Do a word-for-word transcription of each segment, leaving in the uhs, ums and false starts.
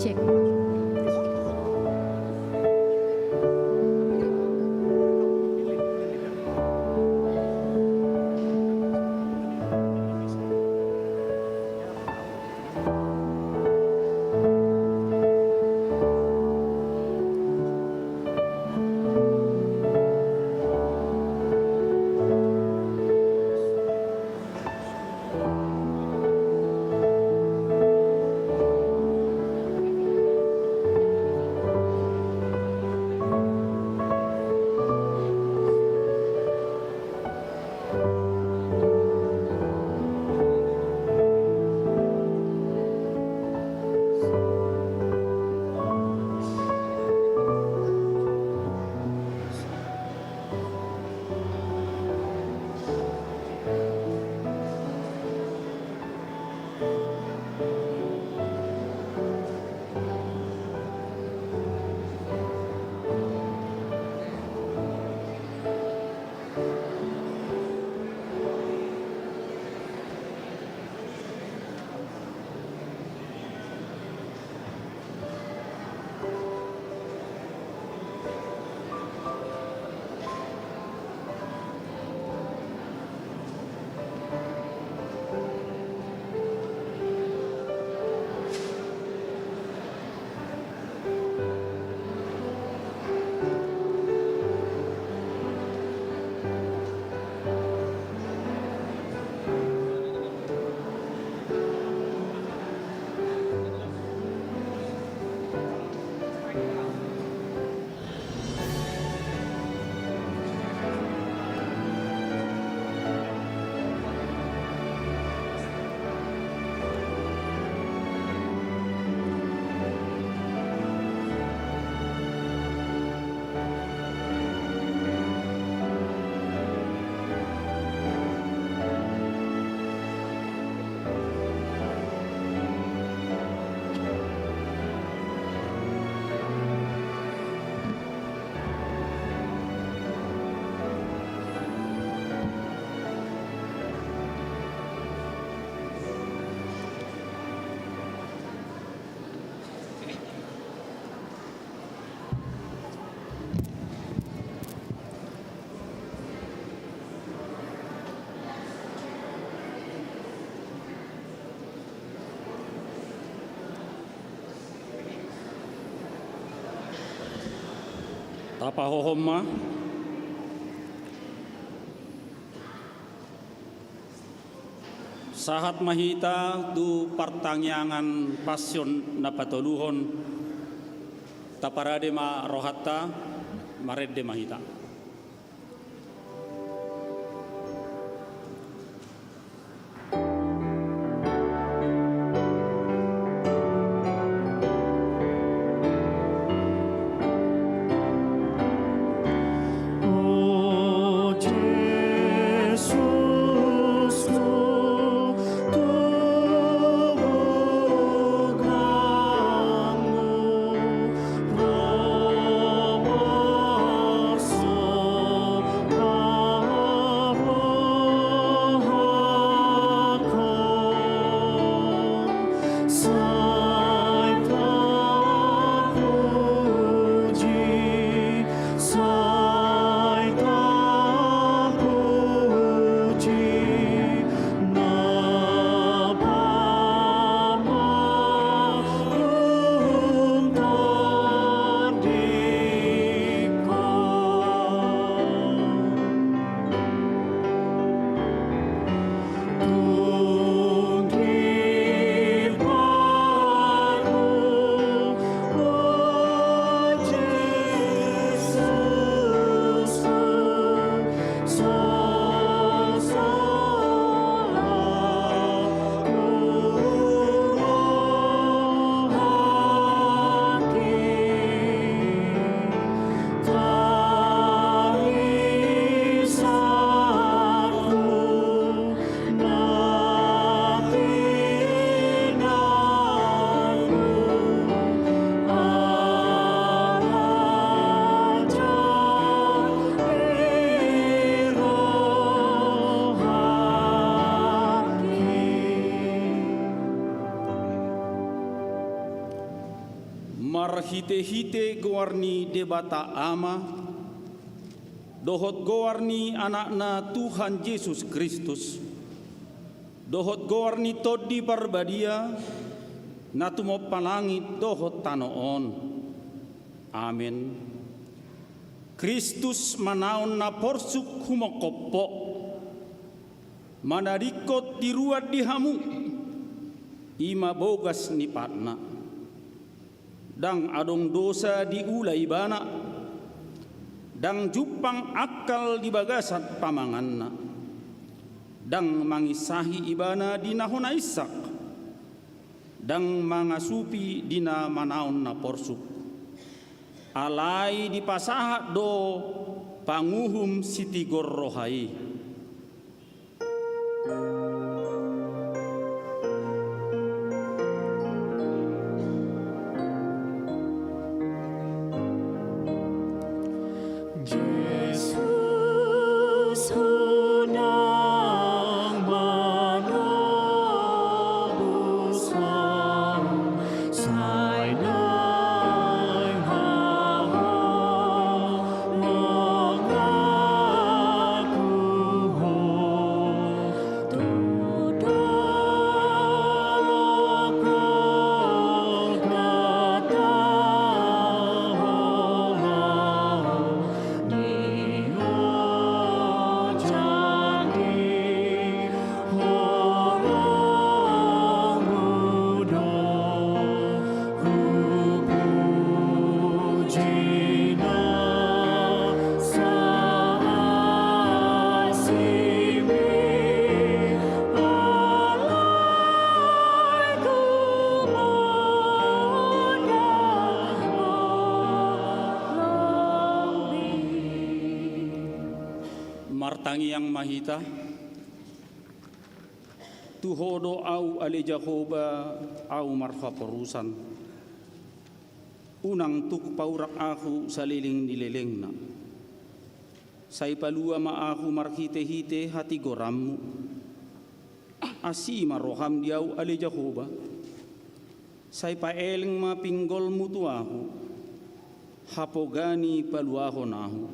Cek. Tapahohom ma. Sahat ma hita tu partangiangan Passion na patoluhon. Taparade ma rohanta, marende ma hita. Marhite-hite goar ni Debata Ama, dohot goar ni Anakna Tuhan Jesus Kristus, dohot goar ni Tondi Parbadia, na tumompa langit dohot tano on. Amen. Kristus manaon na porsuk humongkop ho, manadingkon tiruan di hamu, i ma bogas ni patna. Ndang adong dosa diula ibana, ndang jumpang angkal di bagasan pamanganna, ndang manginsahi ibana di na hona insak, ndang mangasupi di na manaon na porsuk. Alai dipasahat do panguhum sitigor roha i. Jesus, unang manobus hau, sai naeng haholongan ni roha. Martangiang ma hita. Tu Ho do ahu, ale Jahowa, ahu marhaporusan. Unang tung paurak ahu saleleng ni lelengna. Sai palua ma ahu marhite-hite hatigoranmu. Asi ma roham di ahu, ale Jahowa. Sai paeleng ma pinggolmu tu ahu, hapoga ni paluahon ahu.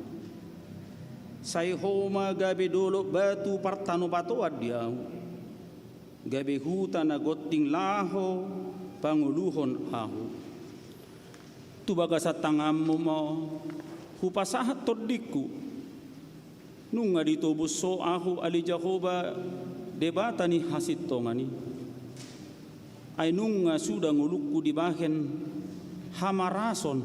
Sai Ho ma gabe dolok batu partanobatoan di ahu, gabe huta na gonding laho pangoluhon ahu. Tu bagasan tanganmu ma hupasahat tondingku. Nunga ditobus Ho ahu, ale Jahowa, Debata ni hasintongan i. Ai nunga suda ngolungku dibahen hamarason,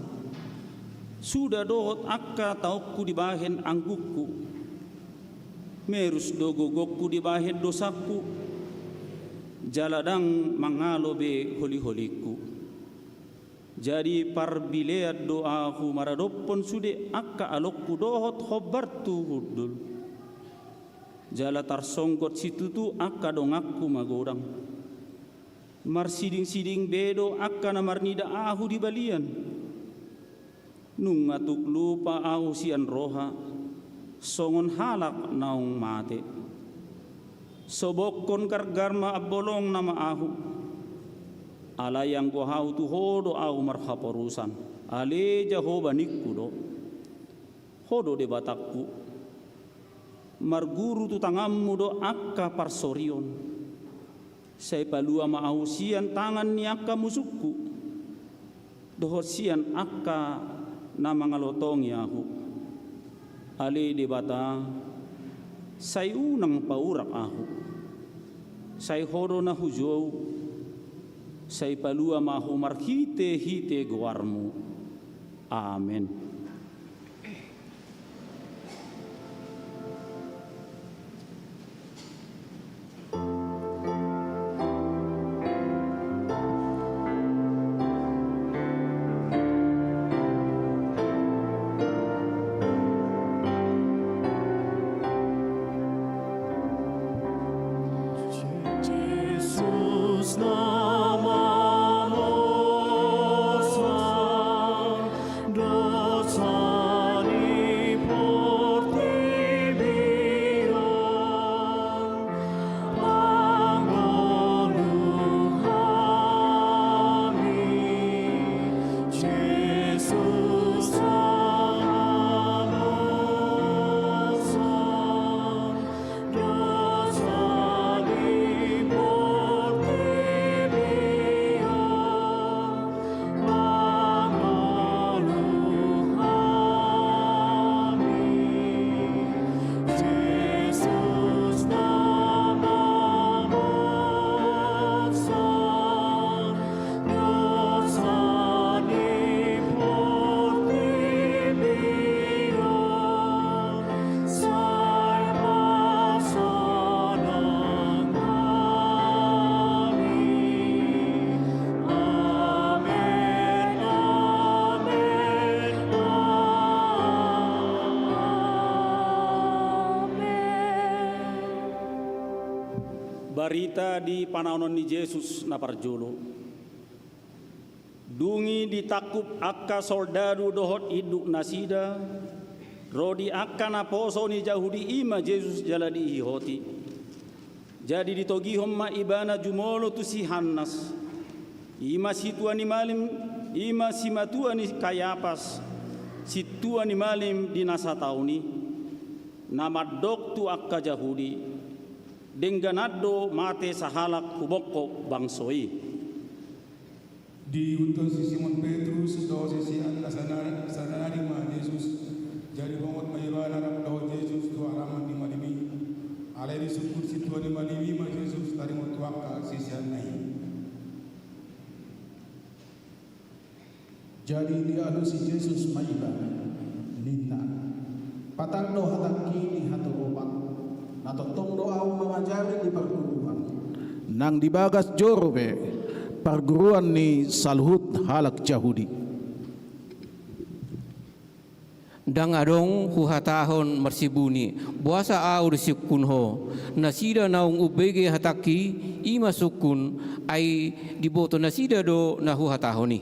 suda dohot angka taonku dibahen anggukku. Merus do gogongku dibahen dosangku, jala ndang mangalo be holi-holingku. Jadi parbilean do ahu maradophon sude angka alongku dohot hombar tu hundul. Jala tarsonggot situtu angka donganku magodang. Marsiding-siding be do angka na marnida ahu di balian. Nunga tung lupa ahu sian roha, songon halak naung mate. Sobokhon gargar ma ambolongna ma ahu. Alai anggo ahu tu Ho do ahu marhaporusan, ale Jahowa ningku do. Ho do Debatangku. Marguru tu tanganmu do angka parsorion. Sai palua ma ahu sian tangan ni angka musungku, dohot sian angka na mangalotongi ahu. Ale Debata, sai unang paurak ahu. Sai Ho do na hujou, sai palua ma ahu marhite-hite goarmu. Amen. Jesus na manosa dos Barita di panaonon ni Jesus na parjolo. Dung i ditangkup angka soldadu dohot induk nasida, ro di angka naposo ni Jahudi i ma Jesus jala diihoti. Jadi ditogihon ma ibana jumolo tu si Hannas, i ma sintua ni malim, i ma simatua ni Kayapas, sintua ni malim di na sataon i, na mandok tu angka Jahudi: Dengganan do mate sahalak humongkop bangso i. Diihuthon si Simon Petrus dohot si Hannas sana-, saonari ma Jesus, jadi bongot ma ibana rap dohot Jesus tu alaman ni malim i. Alai disungkun sintua ni malim i ma Jesus taringot tu angka siseanna i. Jadi dialusi Jesus ma ibana, ninna: Patar do hatangki di hatoropon. Na tongtong do Ahu mangajari di parguruan, nang di bagas joro pe, parguruan ni saluhut halak Jahudi. Ndang adong huhatahon marsibuni, boasa Ahu disungkun ho. Nasida naung umbege hatangki, i ma sungkun, ai diboto nasida do na huhatahon i.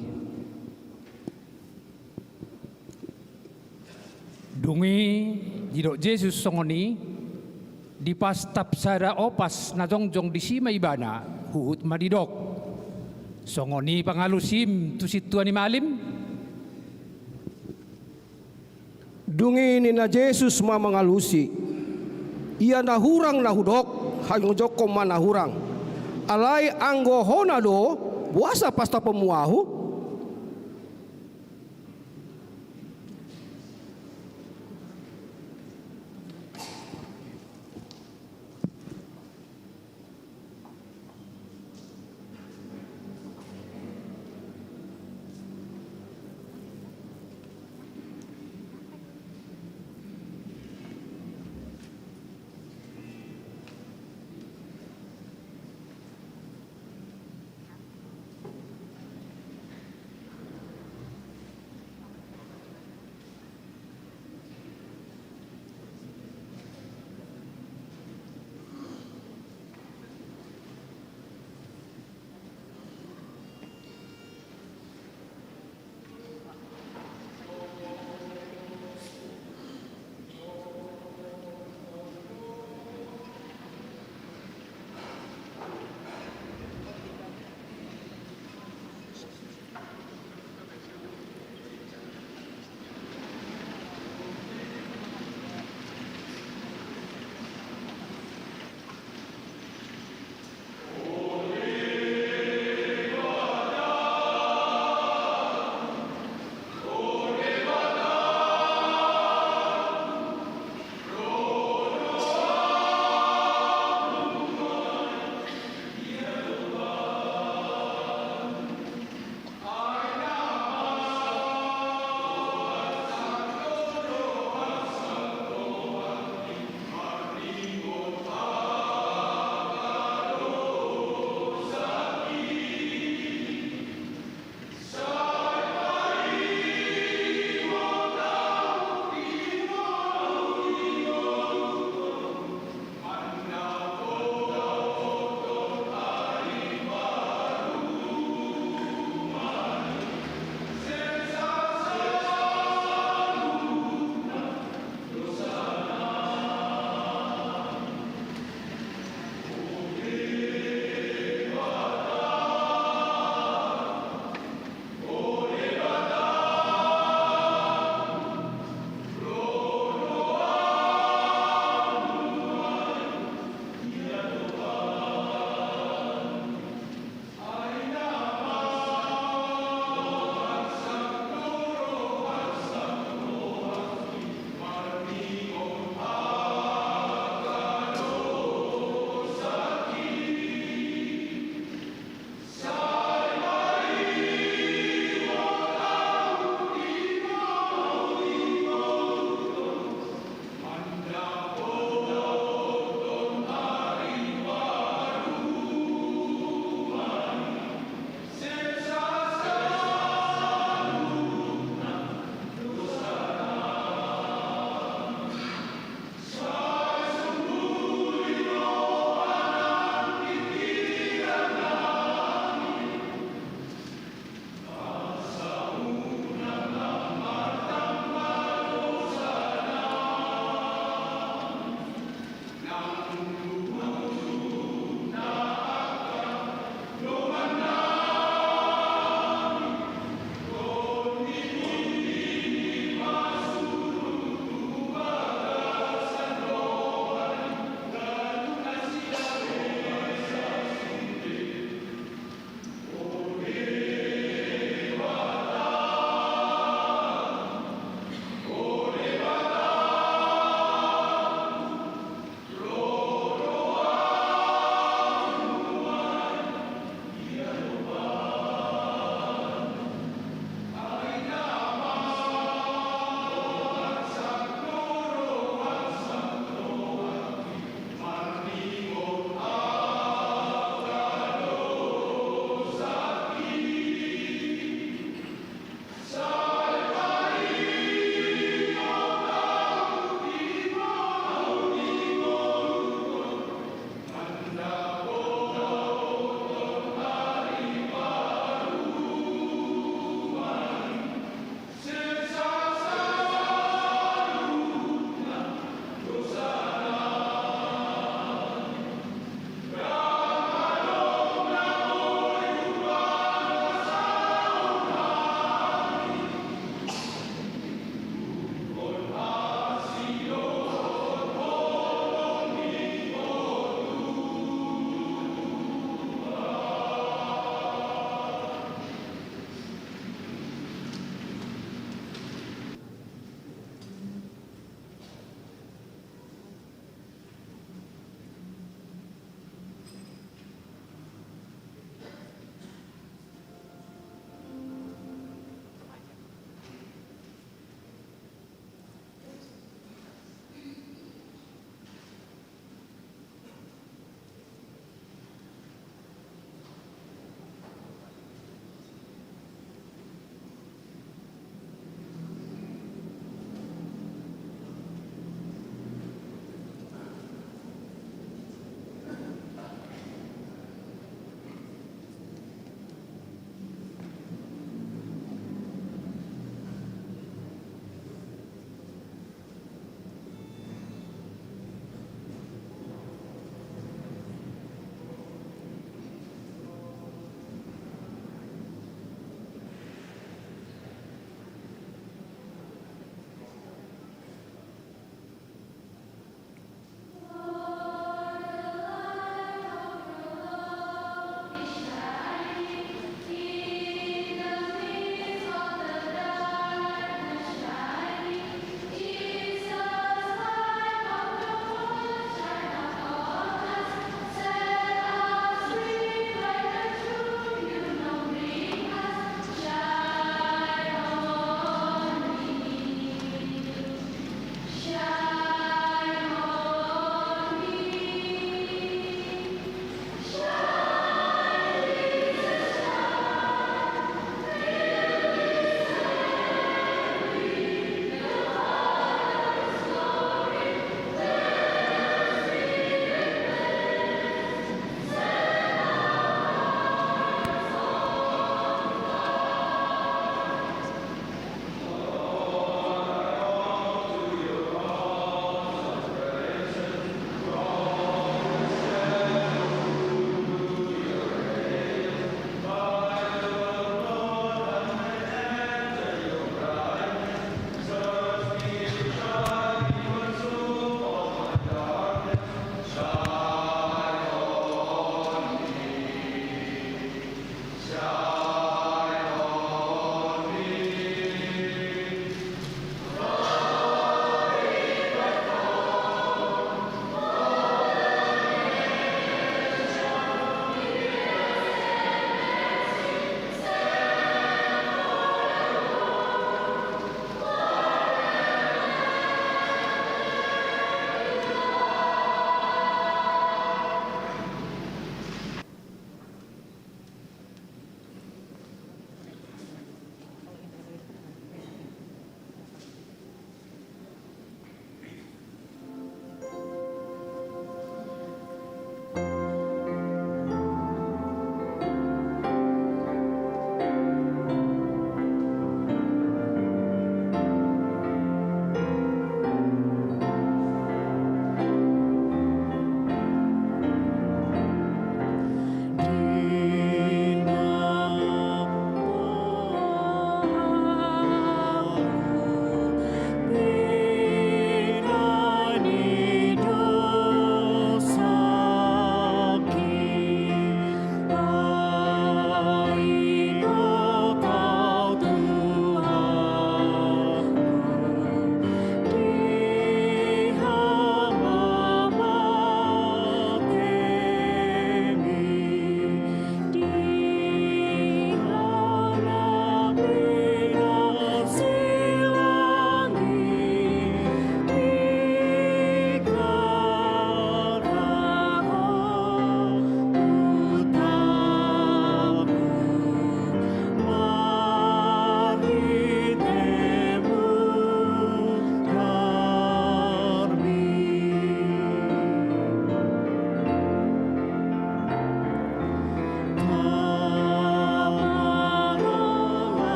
Dung i didok Jesus songon i, dipastap sada opas na jongjong disi ma ibana, huhut ma didok: Songon i pangalusim tu sintua ni malim? Dung i ninna Jesus ma mangalusi: Ia na hurang na hudok, hanjongjonghon ma na hurang. Alai anggo hona do, boasa pastaponmu Ahu?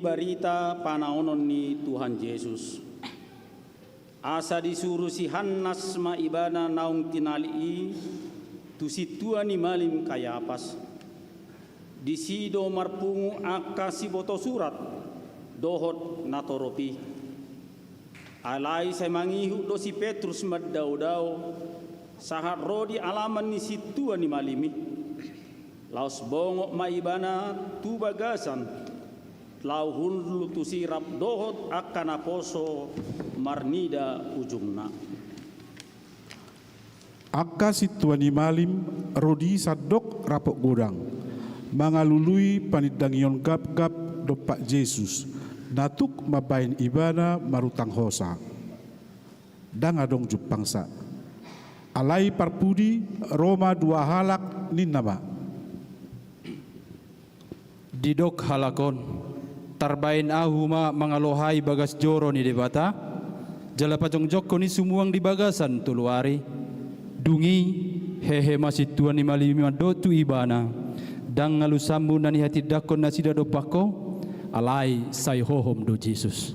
barita panaonon ni Tuhan Jesus. Asa disuru si Hannas ma ibana naung tinallik i tu sintua ni malim Kayapas. Disi do marpungu angka siboto surat dohot na torop i. Alai sai mangihut do si Petrus mandaodao, sahat ro di alaman ni sintua ni malim i. Laos bongot ma ibana tu bagasan, laho hundul tusi rap dohot angka naposo marnida ujungna. Angka sintua ni malim ro di sandok rapot godang, mangalului panindangion gapgap dompak Jesus, na tuk mambahen ibana marutang hosa. Ndang adong jumpangsa. Alai parpudi ro ma dua halak, ninna ma: Didok halak on: Tarbahen ahu ma mangalohai bagas joro ni Debata, jala pajongjongkon i sumuang di bagasan tolu ari. Dung i, hehe ma sintua ni malim i mandok tu ibana: Ndang alusanmu na nihatindangkon nasida dompak ho? Alai sai hohom do Jesus.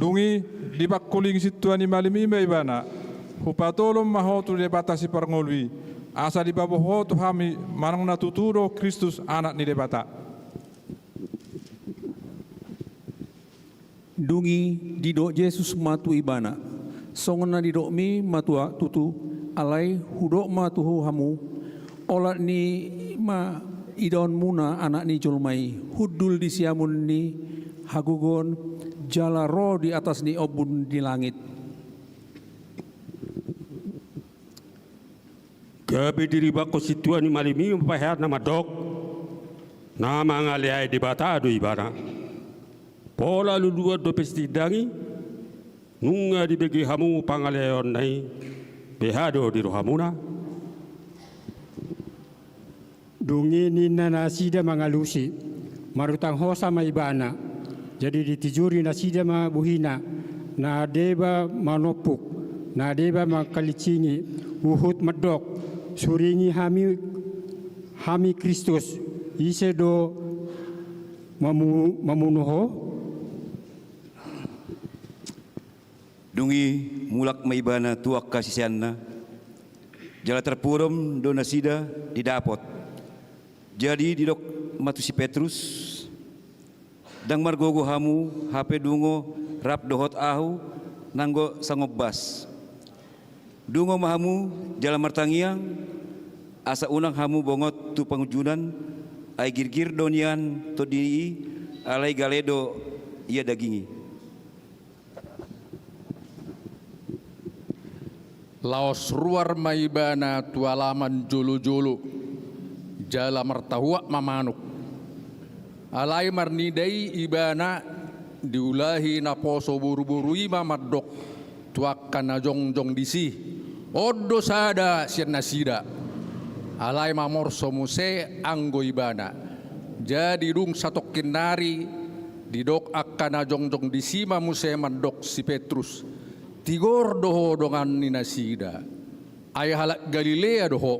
Dung i, dipangkulingi sintua ni malim i ma ibana: Hupatolon ma ho tu Debata Siparngolu i, asa dipabo ho tu hami manang na tutu do Kristus Anak ni Debata. Dung i didok Jesus ma tu ibana: Songon na nidokmi ma tutu, alai hudok ma tu hamu: Olat ni i ma idaonmuna Anak ni jolma i, hundul di siamun ni hagogoon, jala ro di atas ni ombun ni langit. Gabe diribangkon sintua ni malim i ma paheanna mandok: Na mangaleai Debata do ibana. Pola luluan dope sitindang i, nunga dibege hamu pangaleaionna i, beha do di rohamuna? Dung i ninna nasida mangalusi: Marutang hosa ma ibana. Jadi ditijuri nasida ma bohina, na deba manompuk, na deba mangkalinsingi, huhut mandok: Suringi hami, hami Kristus, ise do mamu-, mamunu ho? Dung i mulak ma ibana tu angka siseanna, jala tarpudom do nasida di dapot. Jadi didok ma tu si Petrus: Ndang margogo hamu, hape dungo rap dohot ahu nanggo sangombas. Dungo ma hamu jala martangiang, asa unang hamu bongot tu pangunjunan, ai girgir do nian tondi i, alai gale do ia daging i. Laos ruar ma ibana tu alaman jolo-jolo, jala martahuak ma manuk. Alai marnida i ibana, diulahi naposo boru-boru i ma mandok tu angka na jongjong disi: On do sada sian nasida. Alai mamorso muse anggo ibana. Jadi dung satongkin nari, didok angka na jongjong disi ma muse mandok si Petrus: Tigor do ho dongan ni nasida, ai halak Galilea do ho.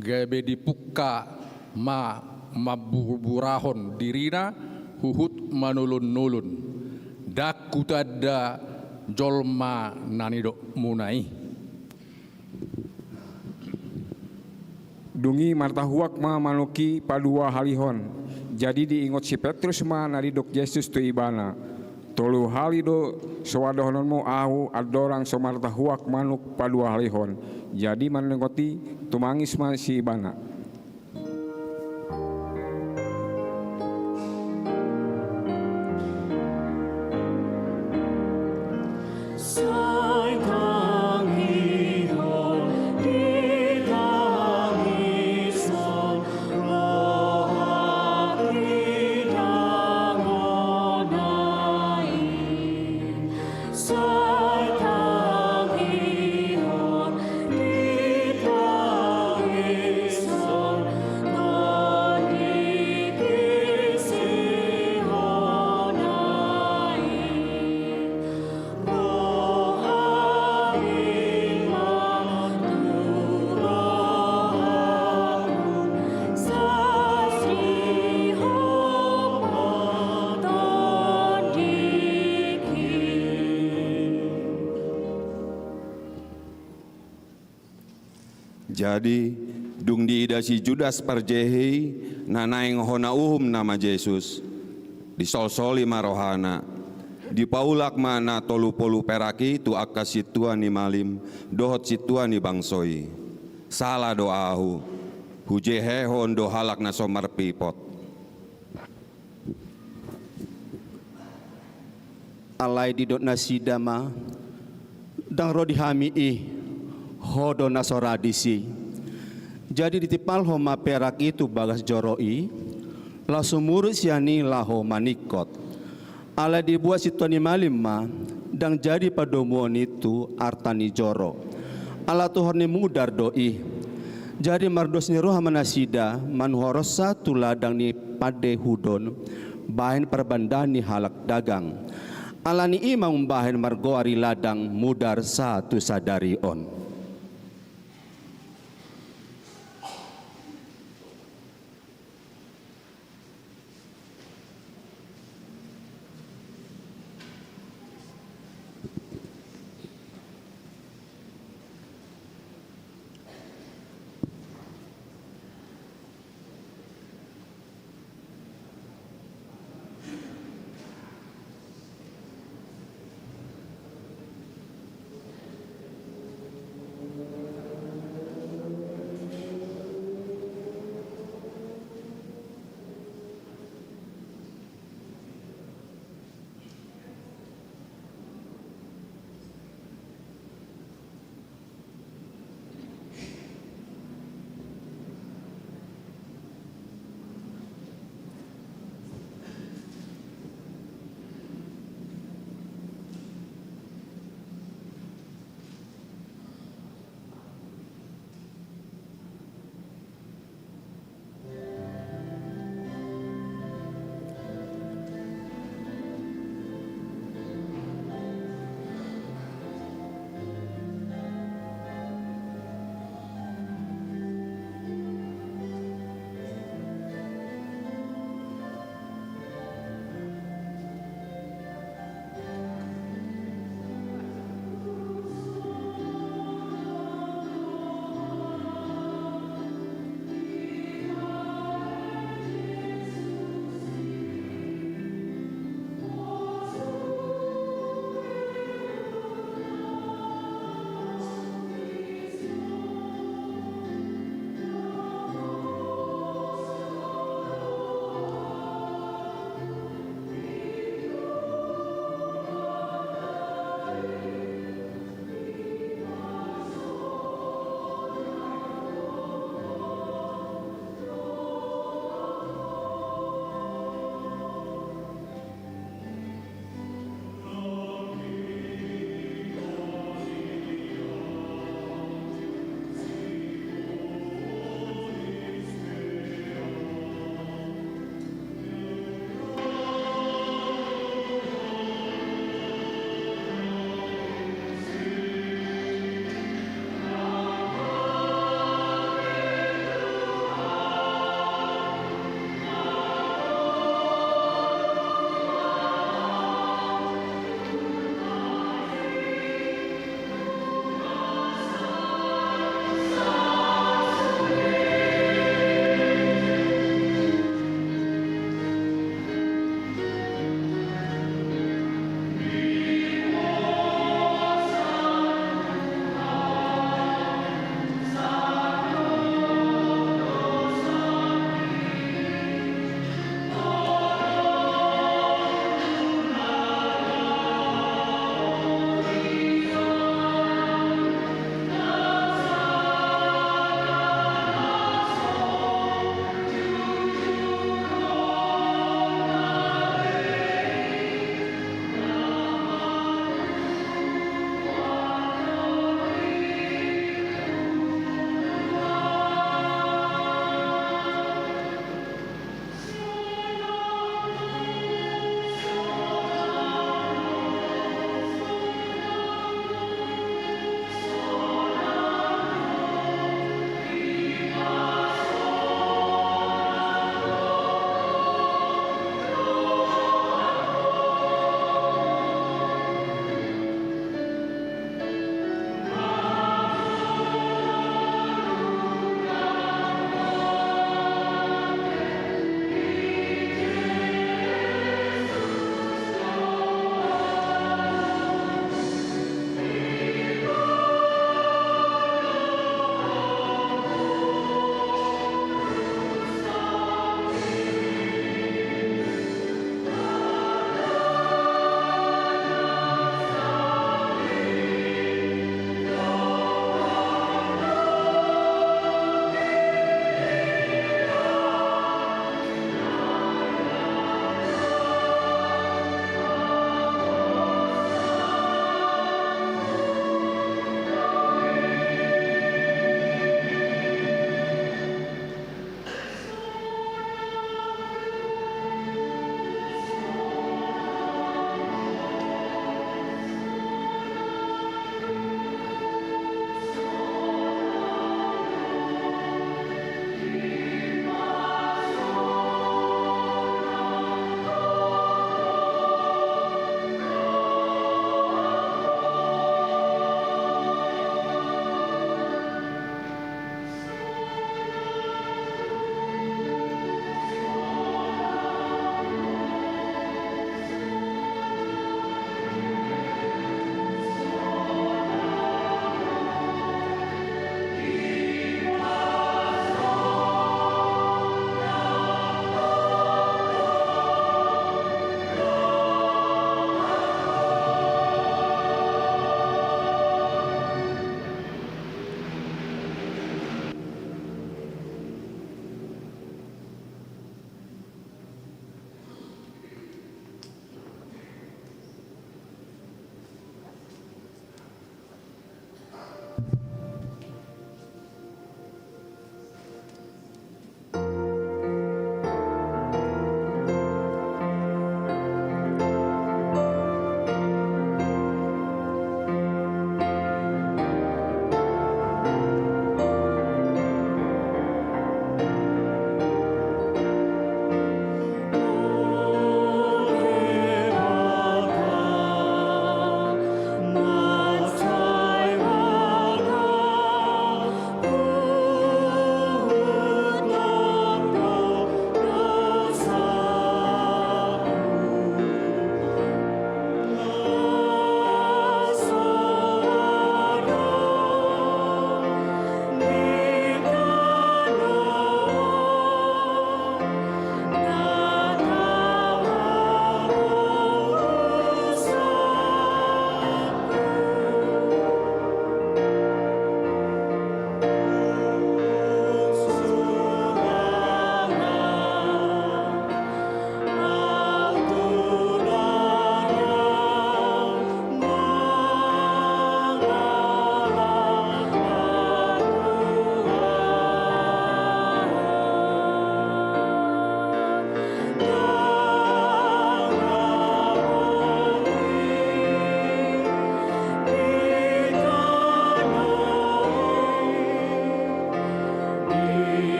Gabe dipungka ma mamburburahon dirina huhut manulun-nulun. Ndang hutanda jolma na nidokmuna i. Dung i martahuak ma manuk i paduahalihon. Jadi diingot si Petrus ma na didok Jesus tu ibana, tolu hali do so huadahononmu ahu andorang so martahuak manuk paduahalihon. Jadi mangingot i, tumangis ma si ibana. Jadi, dung diida si Judas parjehe i na naeng hona uhum nama Jesus, disolsoli ma rohana. Dipaulak ma na tolu pulu perak i tu angka sintua ni malim dohot sintua ni bangso i. Sala do ahu, hujehehon do halak na so marpipot. Alai didok nasida ma, ndang ro di hami i, ho do na so ra disi. Jadi ditimpalhon ma perak i tu bagas joro i, laho sumurut sian i laho maningkot. Alai dibuat sintua ni malim ma, ndang jadi padomuon i tu arta ni joro. Ala tuhor ni mudar do i. Jadi mardos ni roha ma nasida manuhorhonsa tu ladang ni pandehuton, bahen parbandaan ni halak dagang. Alani i ma umbahen margoar i ladang mudar sahat tu sadari on.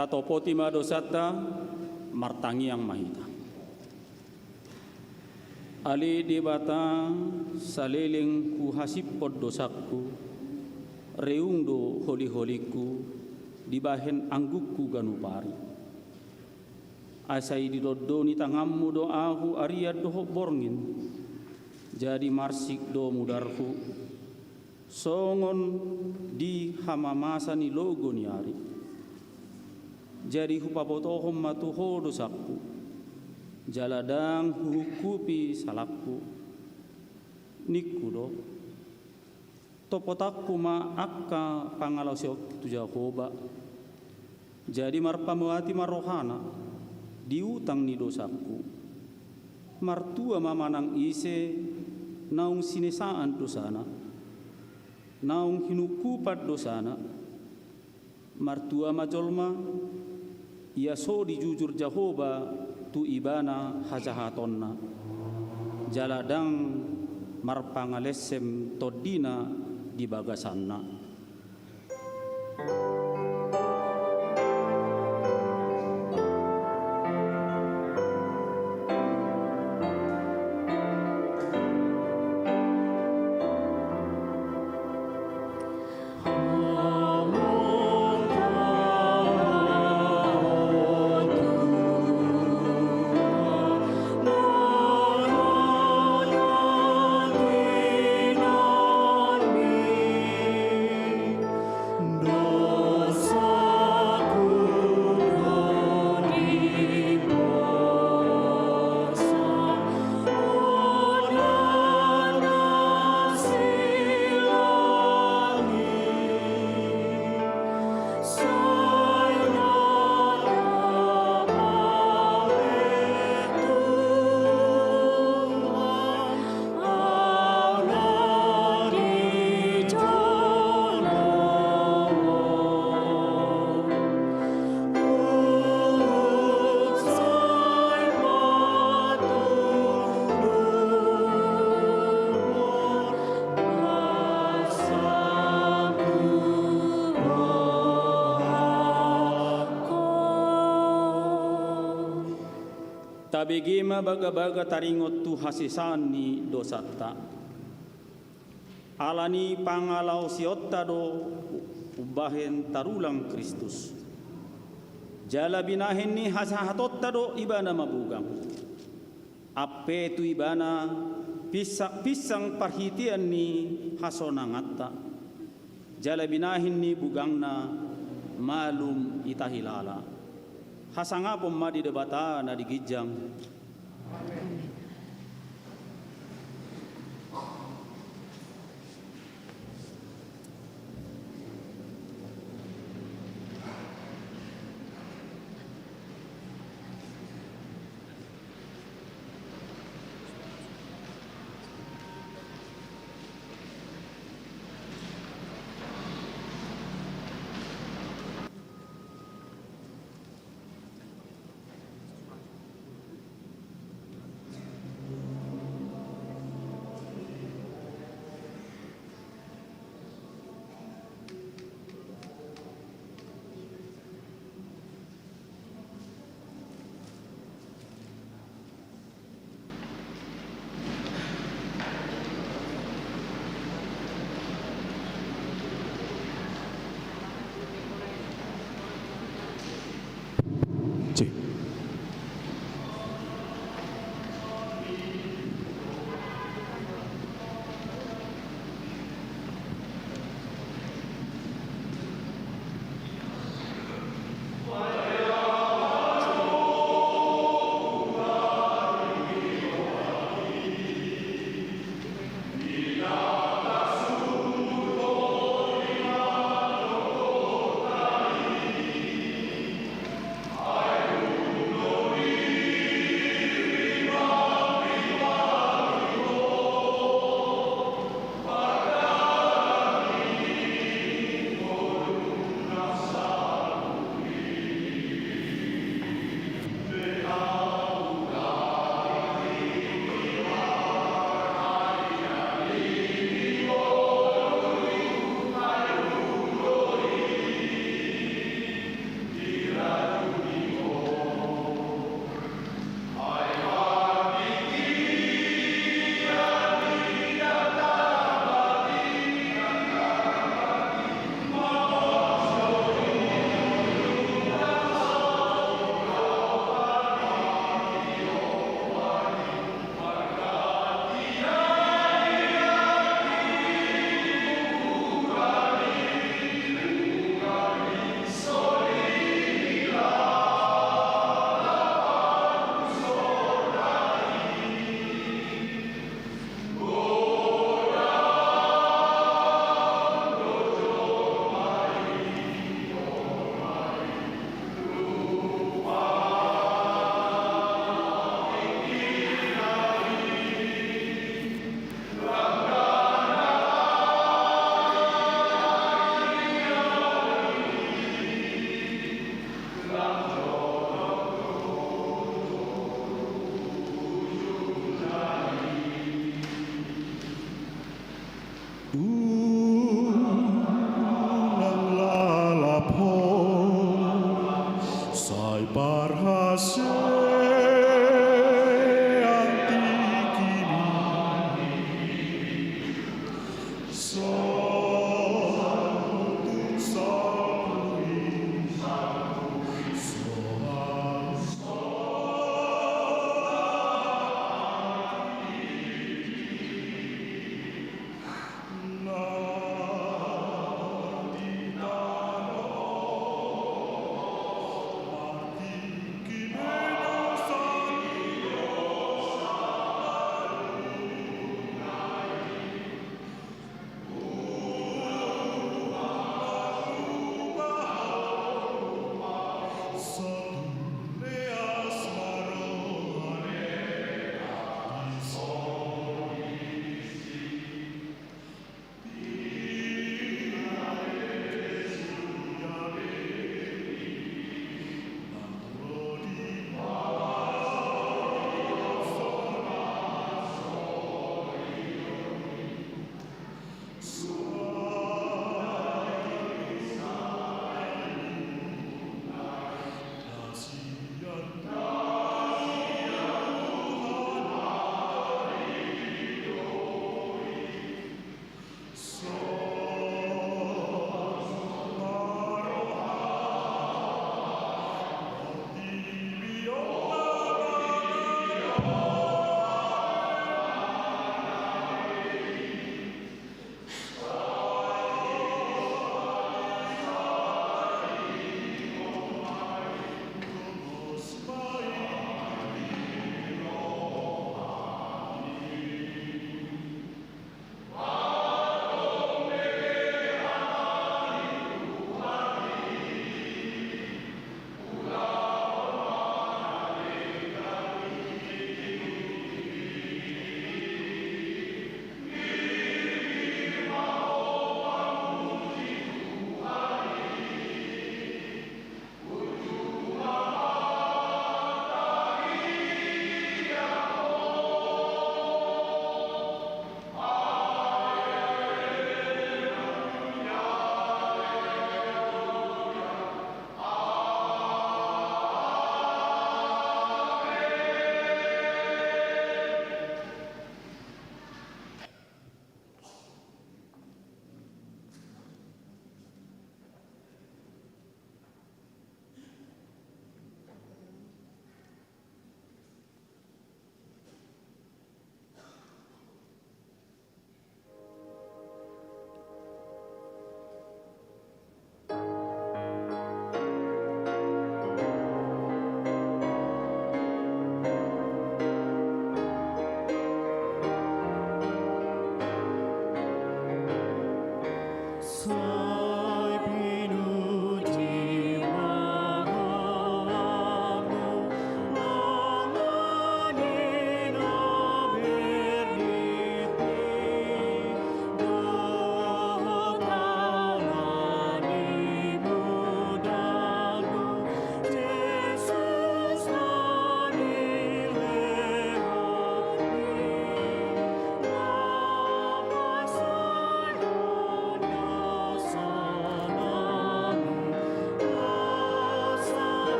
Tatopoti ma dosanta, martangiang ma hita. Ale Debata, saleleng huhasiphon dosangku, reung do holiholingku dibahen anggukku ganup ari. Asa i didondoni tanganmu do ahu arian dohot borngin, jadi marsik do mudarhu, songon di hamamasa ni logo ni ari. Jadi hupabotohon ma tu ho dosangku, jala ndang huhungkupi salangku. Ningku do, topotanku ma angka pangalaosion tu Jahowa. Jadi marpamuati ma rohana di utang ni dosangku. Martua ma manang ise naung sinesaan dosana, naung hinungkupan dosana. Martua ma jolma, ia so dijujur Jahowa tu ibana hajahatonna, jala ndang marpangalessem tondina di bagasanna. Tabege ma bagabaga taringot tu hasesaan ni dosanta. Ala ni pangalaosionta do umbahen tarulang Kristus. Jala binahen ni hajahatonta do ibana mabugang. Ampe tu ibana pinsangpinsang parhitean ni hasonanganta. Jala binahen ni bugangna malum ita hilala. Hasangapon ma di Debata na di ginjang.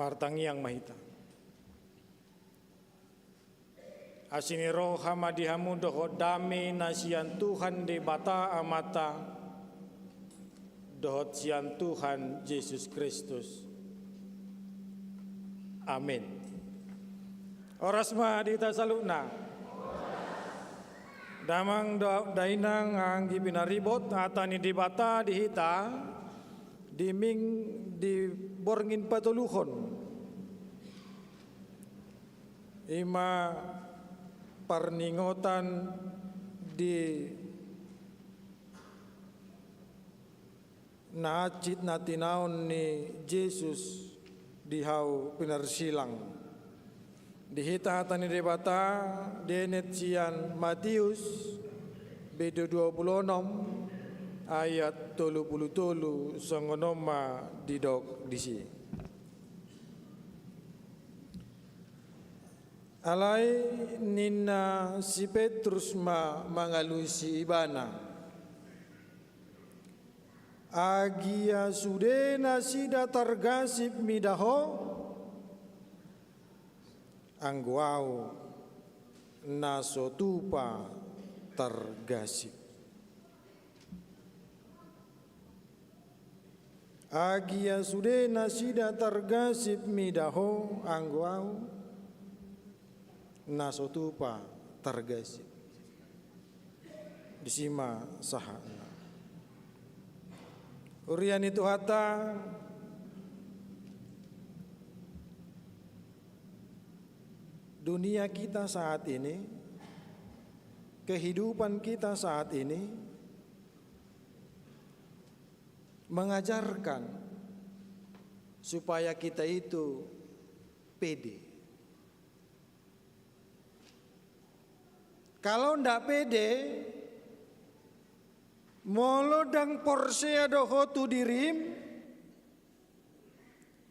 Martangiang ma hita. Asi ni roha ma di hamu dohot dame na sian Tuhan Debata Amanta dohot sian Tuhan Jesus Kristus. Amin. Horas ma di hita saluhutna. Damang dohot dainang, anggi pinaribot, hata ni Debata di hita di ming, di borngin patoluhon, i ma parningotan di na hansit na tinaon ni Jesus di hau pinarsilang. Di hita hata ni Debata dienet sian Matius, bindu dua pulu onom, ayat tolu pulu tolu, songon on ma didok disi. Alai ninna si Petrus ma mangalusi ibana: Agia sude nasida targasip mida Ho, anggo ahu na so tupa targasip. Agia sude nasida targasip mida Ho, anggo ahu na so tupa targasip. Disi ma sahatna. Huria ni Tuhanta, dunia kita saat ini, kehidupan kita saat ini mengajarkan supaya kita itu pede. Kalau ndak pede, molo ndang porsea do ho tu dirim,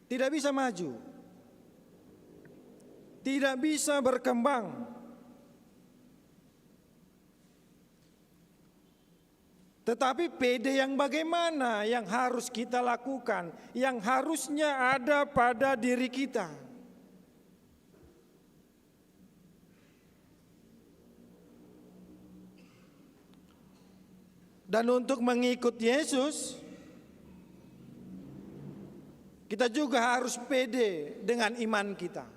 tidak bisa maju, tidak bisa berkembang. Tetapi pede yang bagaimana yang harus kita lakukan, yang harusnya ada pada diri kita? Dan untuk mengikut Yesus, kita juga harus pede dengan iman kita.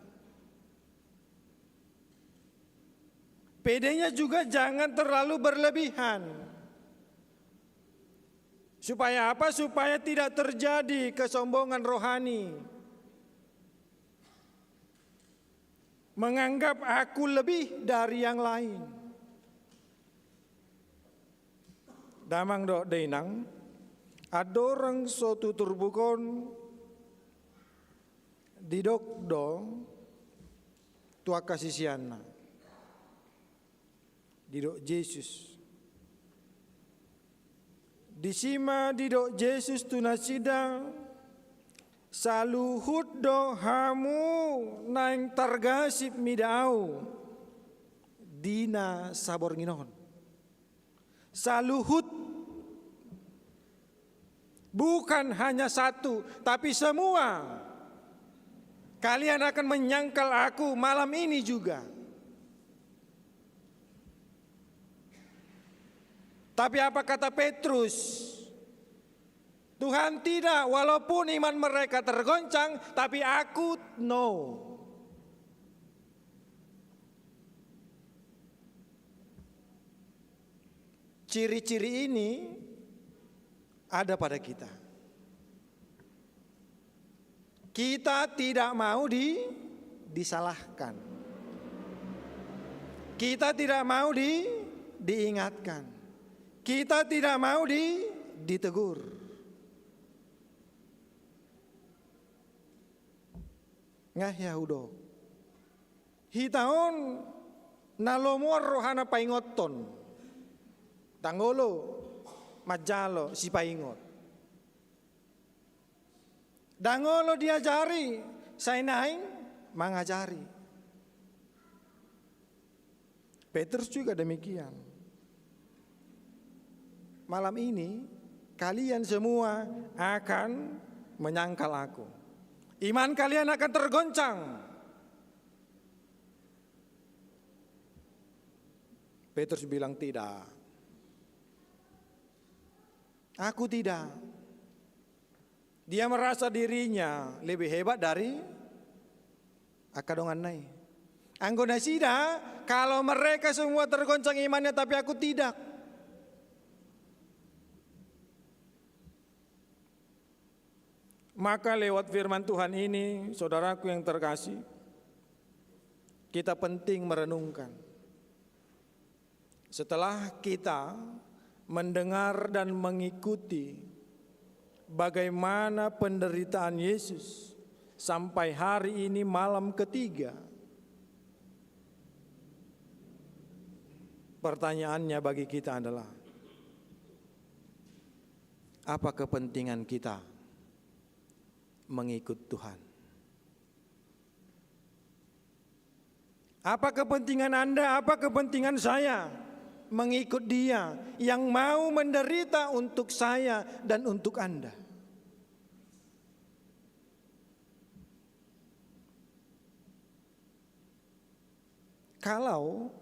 Pedenya juga jangan terlalu berlebihan. Supaya apa? Supaya tidak terjadi kesombongan rohani. Menganggap aku lebih dari yang lain. Damang dohot dainang, andorang so tu turpuk on, didok do tu angka siseanna, didok Jesus. Disi ma didok Jesus tu nasida: Saluhut do hamu naeng targasip mida ahu di na saborngin on. Saluhut. Bukan hanya satu, tapi semua. Kalian akan menyangkal aku malam ini juga. Tapi apa kata Petrus? Tuhan, tidak, walaupun iman mereka tergoncang, tapi aku no. Ciri-ciri ini ada pada kita. Kita tidak mau di, disalahkan. Kita tidak mau di, diingatkan. Kita tidak mau di, ditegur. Nga hea hudok. Hita on na lomoan rohana paingothon. Ndang olo manjalo sipaingot. Ndang olo diajari, sai naeng mangajari. Petrus juga demikian. Malam ini, kalian semua akan menyangkal aku. Iman kalian akan tergoncang. Petrus bilang, "Tidak. Aku tidak." Dia merasa dirinya lebih hebat dari angka donganna i. Anggo nasida, kalau mereka semua tergoncang imannya, tapi aku tidak. Maka lewat firman Tuhan ini, saudaraku yang terkasih, kita penting merenungkan. Setelah kita mendengar dan mengikuti bagaimana penderitaan Yesus sampai hari ini, malam ketiga, pertanyaannya bagi kita adalah, apa kepentingan kita mengikut Tuhan? Apa kepentingan Anda, apa kepentingan saya mengikut Dia yang mau menderita untuk saya dan untuk Anda? Kalau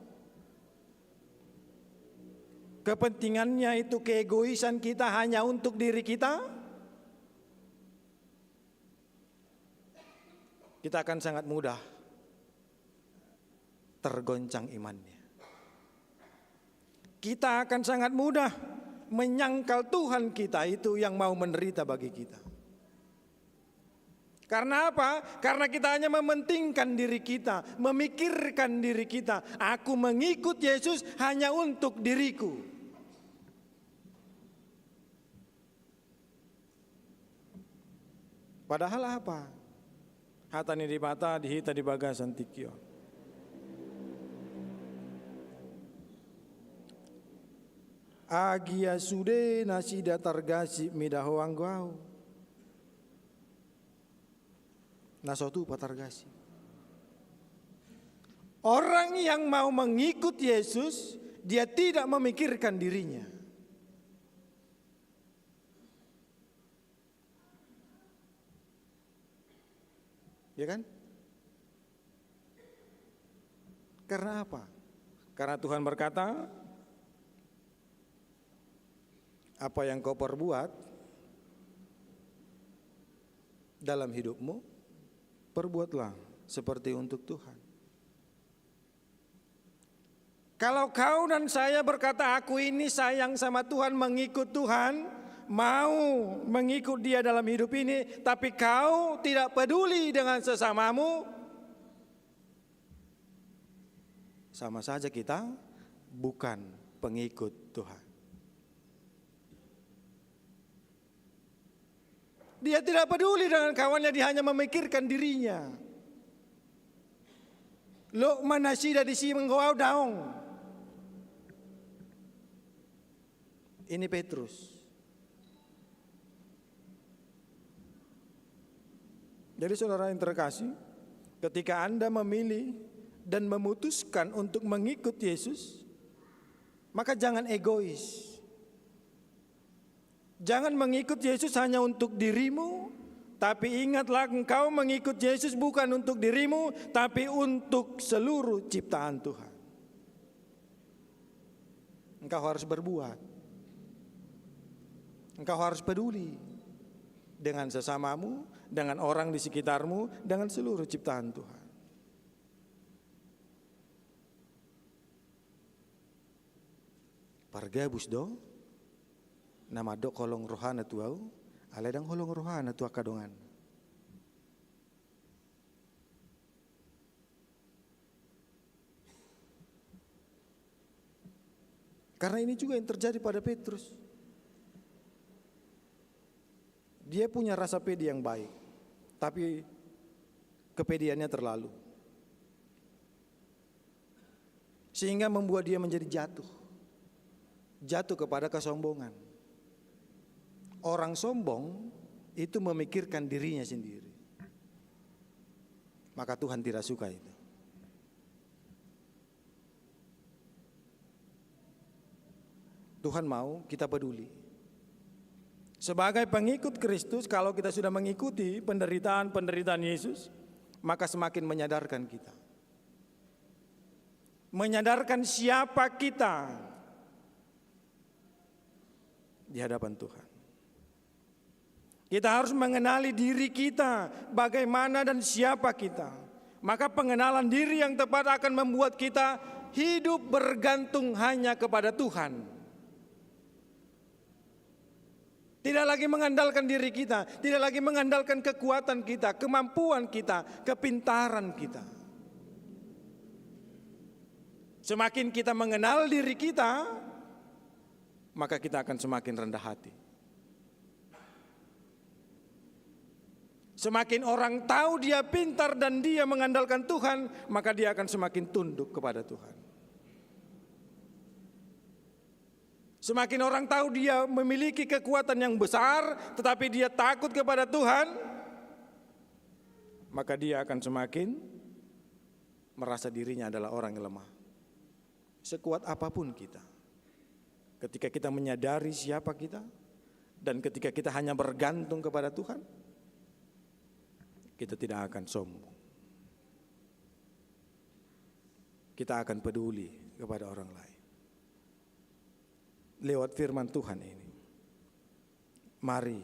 kepentingannya itu keegoisan kita, hanya untuk diri kita, kita akan sangat mudah tergoncang imannya. Kita akan sangat mudah menyangkal Tuhan kita itu yang mau menderita bagi kita. Karena apa? Karena kita hanya mementingkan diri kita, memikirkan diri kita. Aku mengikut Yesus hanya untuk diriku. Padahal apa hata ni Debata di hita di bagasan tingki on? Agia sude nasida targasip mida Ho anggo Ahu, na so tupa targasip. Orang yang mau mengikut Yesus, dia tidak memikirkan dirinya. Ya kan? Karena apa? Karena Tuhan berkata, "Apa yang kau perbuat dalam hidupmu, perbuatlah seperti untuk Tuhan." Kalau kau dan saya berkata, "Aku ini sayang sama Tuhan, mengikut Tuhan, mau mengikut Dia dalam hidup ini," tapi kau tidak peduli dengan sesamamu, sama saja kita bukan pengikut Tuhan. Dia tidak peduli dengan kawannya, dia hanya memikirkan dirinya. Lok ma nasida disi, anggo ahu daong. Ini Petrus. Jadi, saudara yang terkasih, ketika Anda memilih dan memutuskan untuk mengikut Yesus, maka jangan egois. Jangan mengikut Yesus hanya untuk dirimu, tapi ingatlah, engkau mengikut Yesus bukan untuk dirimu, tapi untuk seluruh ciptaan Tuhan. Engkau harus berbuat. Engkau harus peduli dengan sesamamu, dengan orang di sekitarmu, dengan seluruh ciptaan Tuhan. Pargabus do na mandok holong rohana tu ahu, alai ndang holong rohana tu angka dongan. Karena ini juga yang terjadi pada Petrus. Dia punya rasa pede yang baik, tapi kepedeannya terlalu, sehingga membuat dia menjadi jatuh, jatuh kepada kesombongan. Orang sombong itu memikirkan dirinya sendiri, maka Tuhan tidak suka itu. Tuhan mau kita peduli. Sebagai pengikut Kristus, kalau kita sudah mengikuti penderitaan-penderitaan Yesus, maka semakin menyadarkan kita. Menyadarkan siapa kita di hadapan Tuhan. Kita harus mengenali diri kita, bagaimana dan siapa kita. Maka pengenalan diri yang tepat akan membuat kita hidup bergantung hanya kepada Tuhan. Tidak lagi mengandalkan diri kita, tidak lagi mengandalkan kekuatan kita, kemampuan kita, kepintaran kita. Semakin kita mengenal diri kita, maka kita akan semakin rendah hati. Semakin orang tahu dia pintar dan dia mengandalkan Tuhan, maka dia akan semakin tunduk kepada Tuhan. Semakin orang tahu dia memiliki kekuatan yang besar, tetapi dia takut kepada Tuhan, maka dia akan semakin merasa dirinya adalah orang yang lemah. Sekuat apapun kita, ketika kita menyadari siapa kita, dan ketika kita hanya bergantung kepada Tuhan, kita tidak akan sombong. Kita akan peduli kepada orang lain lewat firman Tuhan ini. Mari,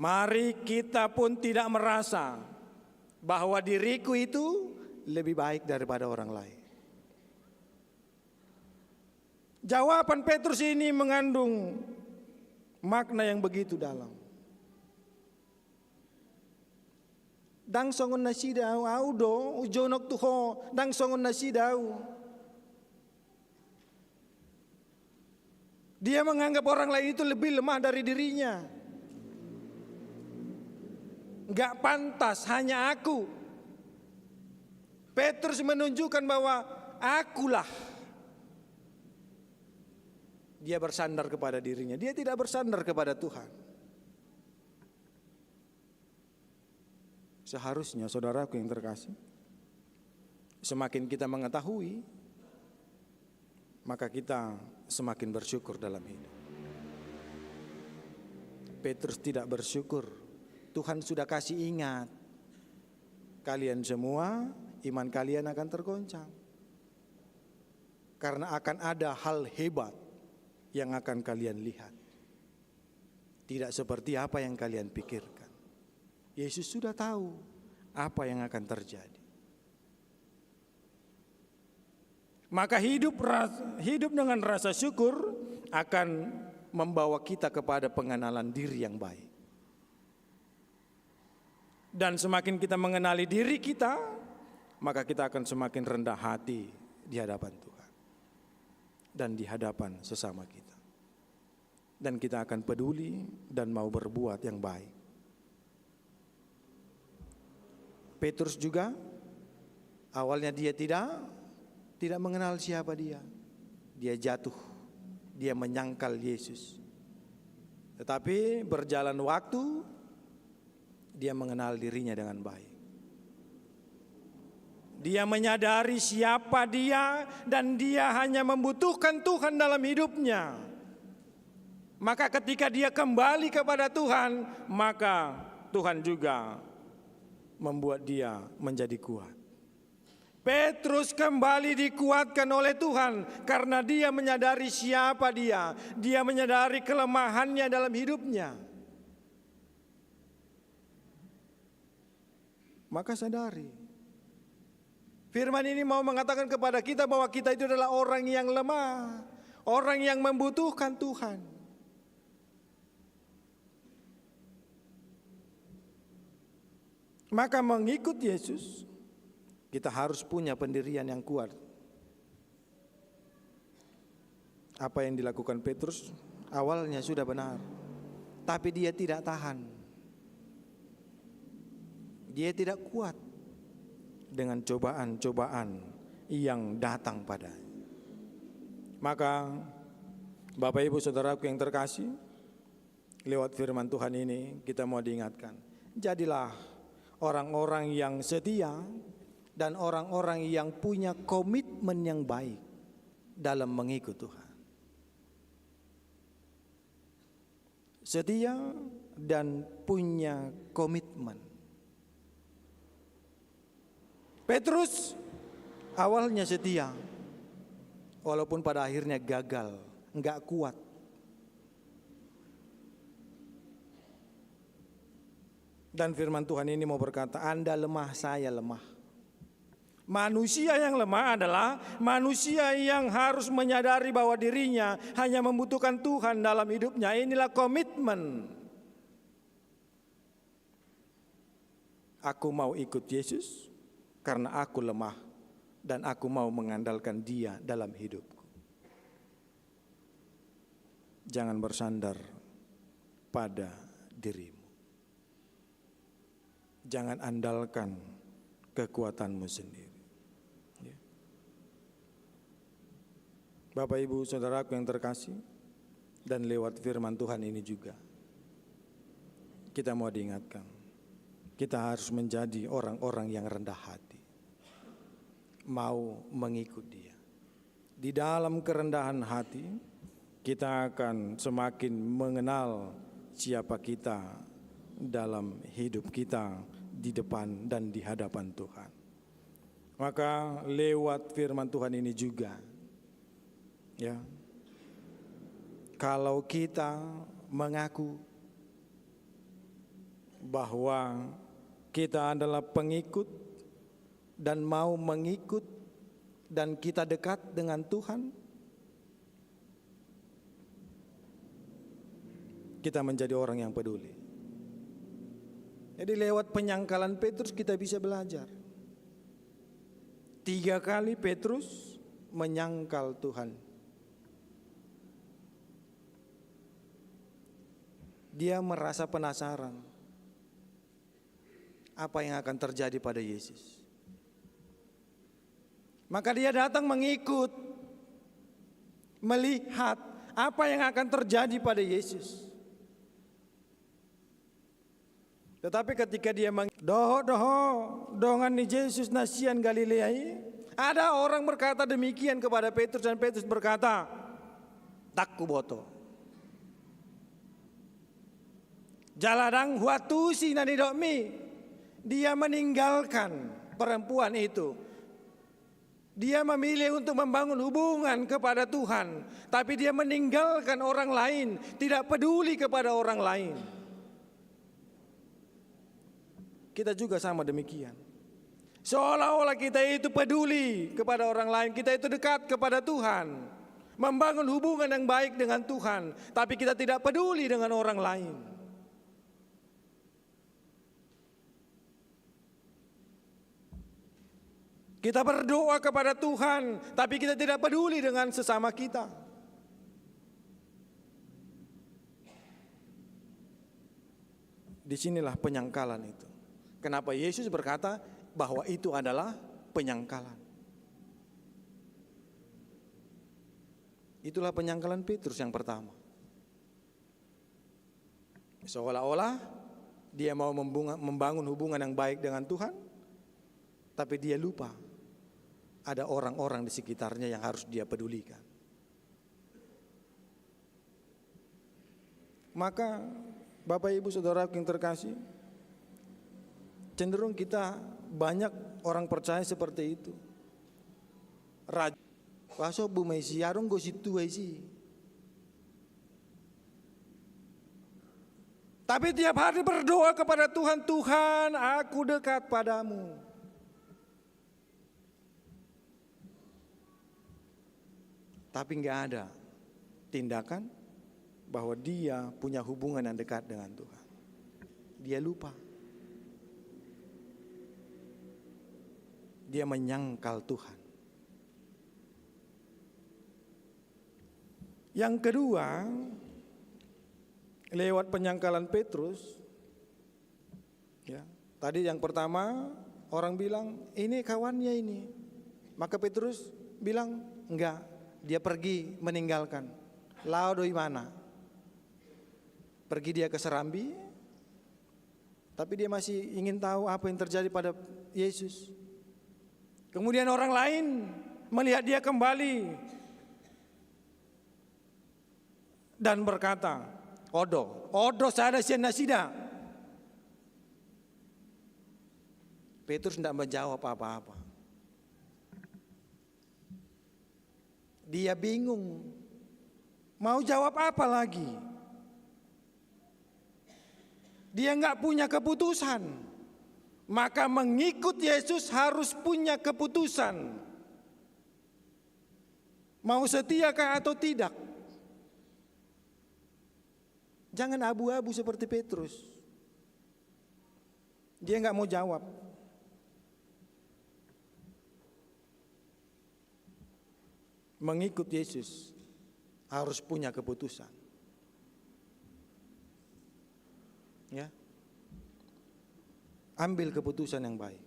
mari kita pun tidak merasa bahwa diriku itu lebih baik daripada orang lain. Jawaban Petrus ini mengandung makna yang begitu dalam. Ndang songon nasida au, au do jonok tu ho, ndang songon nasida au. Dia menganggap orang lain itu lebih lemah dari dirinya. Nggak pantas, hanya aku. Petrus menunjukkan bahwa akulah. Dia bersandar kepada dirinya, dia tidak bersandar kepada Tuhan. Seharusnya, saudaraku yang terkasih, semakin kita mengetahui, maka kita semakin bersyukur dalam hidup. Petrus tidak bersyukur. Tuhan sudah kasih ingat, kalian semua, iman kalian akan tergoncang. Karena akan ada hal hebat yang akan kalian lihat. Tidak seperti apa yang kalian pikirkan. Yesus sudah tahu apa yang akan terjadi. Maka hidup ras-, hidup dengan rasa syukur akan membawa kita kepada pengenalan diri yang baik. Dan semakin kita mengenali diri kita, maka kita akan semakin rendah hati di hadapan Tuhan dan di hadapan sesama kita. Dan kita akan peduli dan mau berbuat yang baik. Petrus juga, awalnya dia tidak, tidak mengenal siapa dia. Dia jatuh, dia menyangkal Yesus. Tetapi berjalan waktu, dia mengenal dirinya dengan baik. Dia menyadari siapa dia dan dia hanya membutuhkan Tuhan dalam hidupnya. Maka ketika dia kembali kepada Tuhan, maka Tuhan juga membuat dia menjadi kuat. Petrus kembali dikuatkan oleh Tuhan karena dia menyadari siapa dia, dia menyadari kelemahannya dalam hidupnya. Maka sadari. Firman ini mau mengatakan kepada kita bahwa kita itu adalah orang yang lemah, orang yang membutuhkan Tuhan. Maka mengikut Yesus, kita harus punya pendirian yang kuat. Apa yang dilakukan Petrus awalnya sudah benar, tapi dia tidak tahan. Dia tidak kuat dengan cobaan-cobaan yang datang padanya. Maka, Bapak, Ibu, Saudaraku yang terkasih, lewat firman Tuhan ini kita mau diingatkan, jadilah orang-orang yang setia dan orang-orang yang punya komitmen yang baik dalam mengikut Tuhan. Setia dan punya komitmen. Petrus awalnya setia, walaupun pada akhirnya gagal, nggak kuat. Dan firman Tuhan ini mau berkata, "Anda lemah, saya lemah." Manusia yang lemah adalah manusia yang harus menyadari bahwa dirinya hanya membutuhkan Tuhan dalam hidupnya. Inilah komitmen. Aku mau ikut Yesus karena aku lemah dan aku mau mengandalkan Dia dalam hidupku. Jangan bersandar pada dirimu. Jangan andalkan kekuatanmu sendiri. Ya. Bapak, Ibu, Saudaraku yang terkasih, dan lewat firman Tuhan ini juga, kita mau diingatkan, kita harus menjadi orang-orang yang rendah hati, mau mengikut Dia. Di dalam kerendahan hati, kita akan semakin mengenal siapa kita dalam hidup kita di depan dan di hadapan Tuhan. Maka lewat firman Tuhan ini juga, ya, kalau kita mengaku bahwa kita adalah pengikut dan mau mengikut dan kita dekat dengan Tuhan, kita menjadi orang yang peduli. Jadi lewat penyangkalan Petrus kita bisa belajar. Tiga kali Petrus menyangkal Tuhan. Dia merasa penasaran apa yang akan terjadi pada Yesus. Maka dia datang mengikut, melihat apa yang akan terjadi pada Yesus. Tetapi ketika dia meng-, dohot do ho dongan ni Jesus na sian Galilea i, ada orang berkata demikian kepada Petrus, dan Petrus berkata, "Ndang huboto." Jala ndang huantusi na nidokmi. Dia meninggalkan perempuan itu. Dia memilih untuk membangun hubungan kepada Tuhan, tapi dia meninggalkan orang lain, tidak peduli kepada orang lain. Kita juga sama demikian. Seolah-olah kita itu peduli kepada orang lain, kita itu dekat kepada Tuhan, membangun hubungan yang baik dengan Tuhan, tapi kita tidak peduli dengan orang lain. Kita berdoa kepada Tuhan, tapi kita tidak peduli dengan sesama kita. Di sinilah penyangkalan itu. Kenapa Yesus berkata bahwa itu adalah penyangkalan? Itulah penyangkalan Petrus yang pertama. Seolah-olah dia mau membunga-, membangun hubungan yang baik dengan Tuhan, tapi dia lupa ada orang-orang di sekitarnya yang harus dia pedulikan. Maka, Bapak, Ibu, Saudara yang terkasih, cenderung kita banyak orang percaya seperti itu. Raj-, wasok bu maisi, adong gosip tua isi. Tapi tiap hari berdoa kepada Tuhan, "Tuhan, aku dekat padamu." Tapi nggak ada tindakan bahwa dia punya hubungan yang dekat dengan Tuhan. Dia lupa. Dia menyangkal Tuhan. Yang kedua, lewat penyangkalan Petrus, ya, tadi yang pertama orang bilang, "Ini kawannya ini." Maka Petrus bilang, "Enggak." Dia pergi meninggalkan. Laho do ibana. Pergi dia ke Serambi, tapi dia masih ingin tahu apa yang terjadi pada Yesus. Kemudian orang lain melihat dia kembali dan berkata, On do, on do sada sian nasida. Petrus ndak menjawab apa-apa. Dia bingung. Mau jawab apa lagi? Dia nggak punya keputusan. Maka mengikut Yesus harus punya keputusan. Mau setia kah atau tidak? Jangan abu-abu seperti Petrus. Dia nggak mau jawab. Mengikut Yesus harus punya keputusan. Ya. Ambil keputusan yang baik.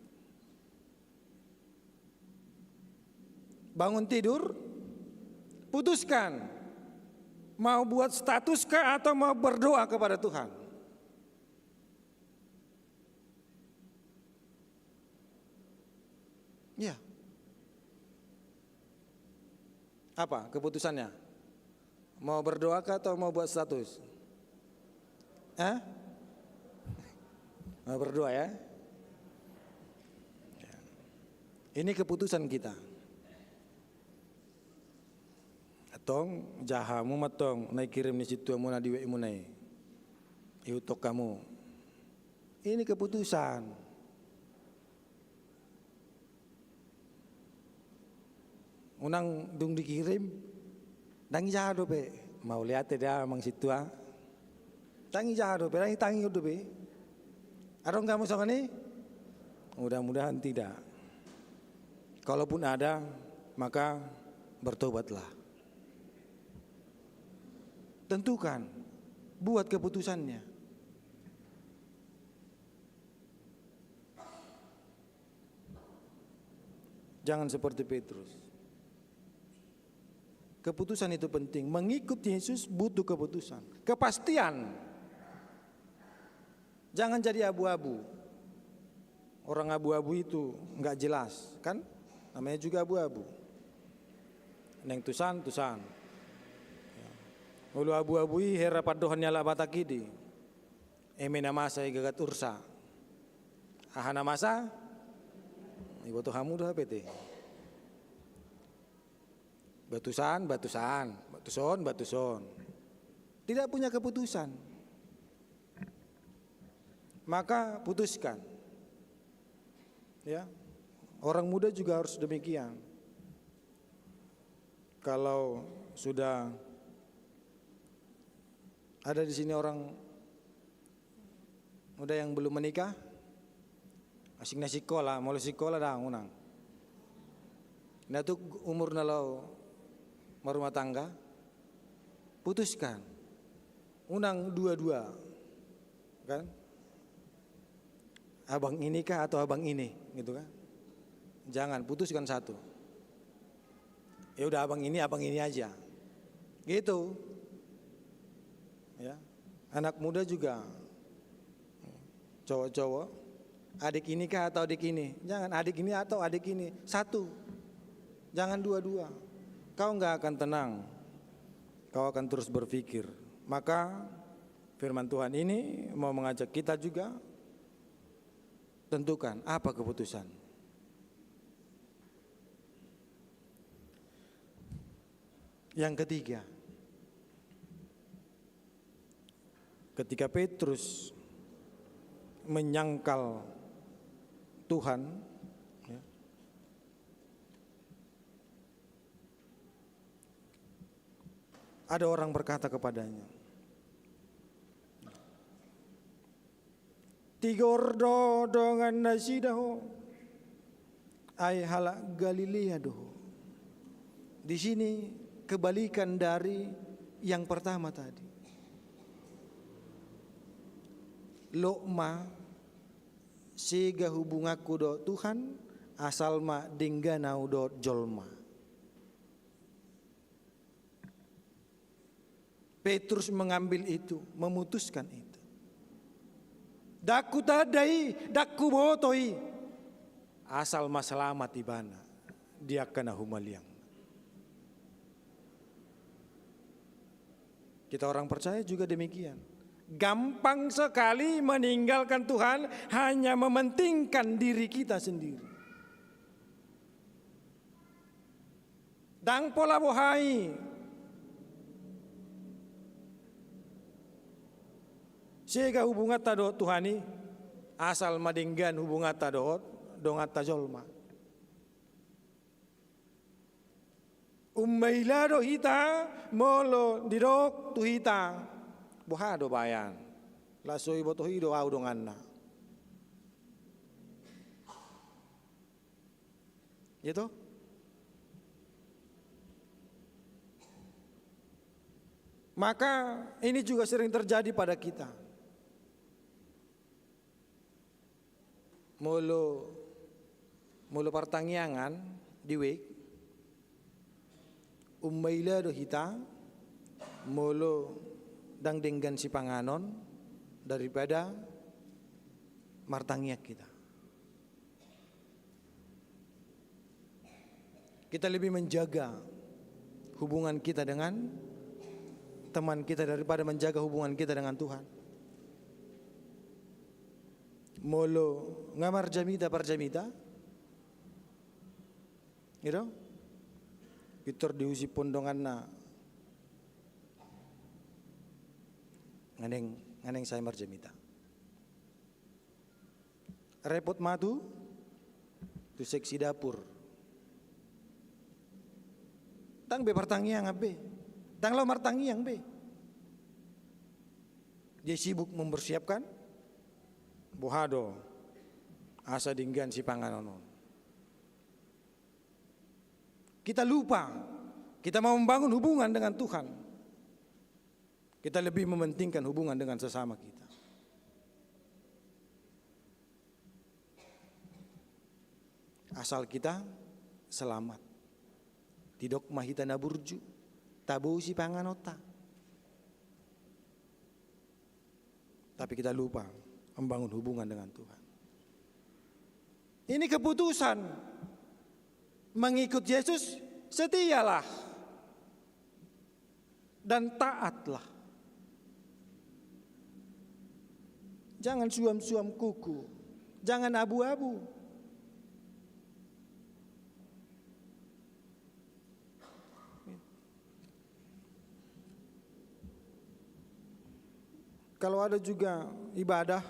Bangun tidur, putuskan mau buat status kah atau mau berdoa kepada Tuhan. Ya. Apa keputusannya? Mau berdoa kah atau mau buat status? Hah? Mau berdoa, ya? Ya. Ini keputusan kita. Antong, jaha hamu ma antong na dikirim ni sintua muna di W A muna i. Ihuthon hamu. Ini keputusan. Unang dung dikirim, ndang dijaha dope. Mauliate da amang sintua. Ndang dijaha dope, ndang ditangihon dope. Adong hamu songon i? Mudah-mudahan tidak. Kalaupun ada, maka bertobatlah. Tentukan, buat keputusannya. Jangan seperti Petrus. Keputusan itu penting. Mengikut Yesus butuh keputusan, kepastian. Jangan jadi abu-abu. Orang abu-abu itu nggak jelas, kan? Namanya juga abu-abu. Naeng tusan, tusan. Olo abu-abu i hera pandohan ni halak Batak i di. Eme na masa igagat ursa. Aha na masa? Iboto hamu do hape te. Batusan, batusan, batuson, batuson. Tidak punya keputusan. Maka putuskan. Ya. Orang muda juga harus demikian. Kalau sudah ada di sini orang muda yang belum menikah, asing na sikola, molo sikola ndang unang. Na tuk umurna laho marumah tangga, putuskan. Unang dua-dua, kan? Abang ini kah atau abang ini, gitu kan? Jangan, putuskan satu. Ya udah, abang ini, abang ini aja. Gitu. Ya. Anak muda juga. Cowok-cowok, adik ini kah atau adik ini? Jangan, adik ini atau adik ini. Satu. Jangan dua-dua. Kau nggak akan tenang. Kau akan terus berpikir. Maka firman Tuhan ini mau mengajak kita juga tentukan apa keputusan. Yang ketiga, ketika Petrus menyangkal Tuhan, ya, ada orang berkata kepadanya, "Tigor do dongan nasida ho, ai halak Galilea do ho." Di sini kebalikan dari yang pertama tadi. Lok ma, sega hubunganku dohot Tuhan, asal ma denggan ahu dohot jolma. Petrus mengambil itu, memutuskan itu. Ndang hutanda i, ndang huboto i. Asal ma selamat ibana di angka na humaliang. Kita orang percaya juga demikian. Gampang sekali meninggalkan Tuhan, hanya mementingkan diri kita sendiri. Ndang pola boha i sega hubunganta dohot Tuhan i, asal ma denggan hubunganta dohot donganta jolma. Umbaila do hita molo didok tu hita, boha do baen, laos so iboto i do ahu donganna. Gitu. Maka ini juga sering terjadi pada kita. Molo, molo partangiangan di wijk, umbaila do hita molo ndang denggan sipanganon daripada martangiang hita. Kita lebih menjaga hubungan kita dengan teman kita daripada menjaga hubungan kita dengan Tuhan. Molo nga marjamita parjamita, gitu, pintor diusiphon donganna, nga naeng, nga naeng sai marjamita. Repot ma tu, tu seksi dapur. Ndang be partangiangan be, ndang laho martangiang be. Dia sibuk mempersiapkan boha do asa denggan sipanganon on. Kita lupa, kita mau membangun hubungan dengan Tuhan. Kita lebih mementingkan hubungan dengan sesama kita. Asal kita selamat. Didok ma hita na burju, tabo sipanganonta. Tapi kita lupa membangun hubungan dengan Tuhan. Ini keputusan mengikut Yesus, setialah dan taatlah. Jangan suam-suam kuku, jangan abu-abu. Kalau ada juga ibadah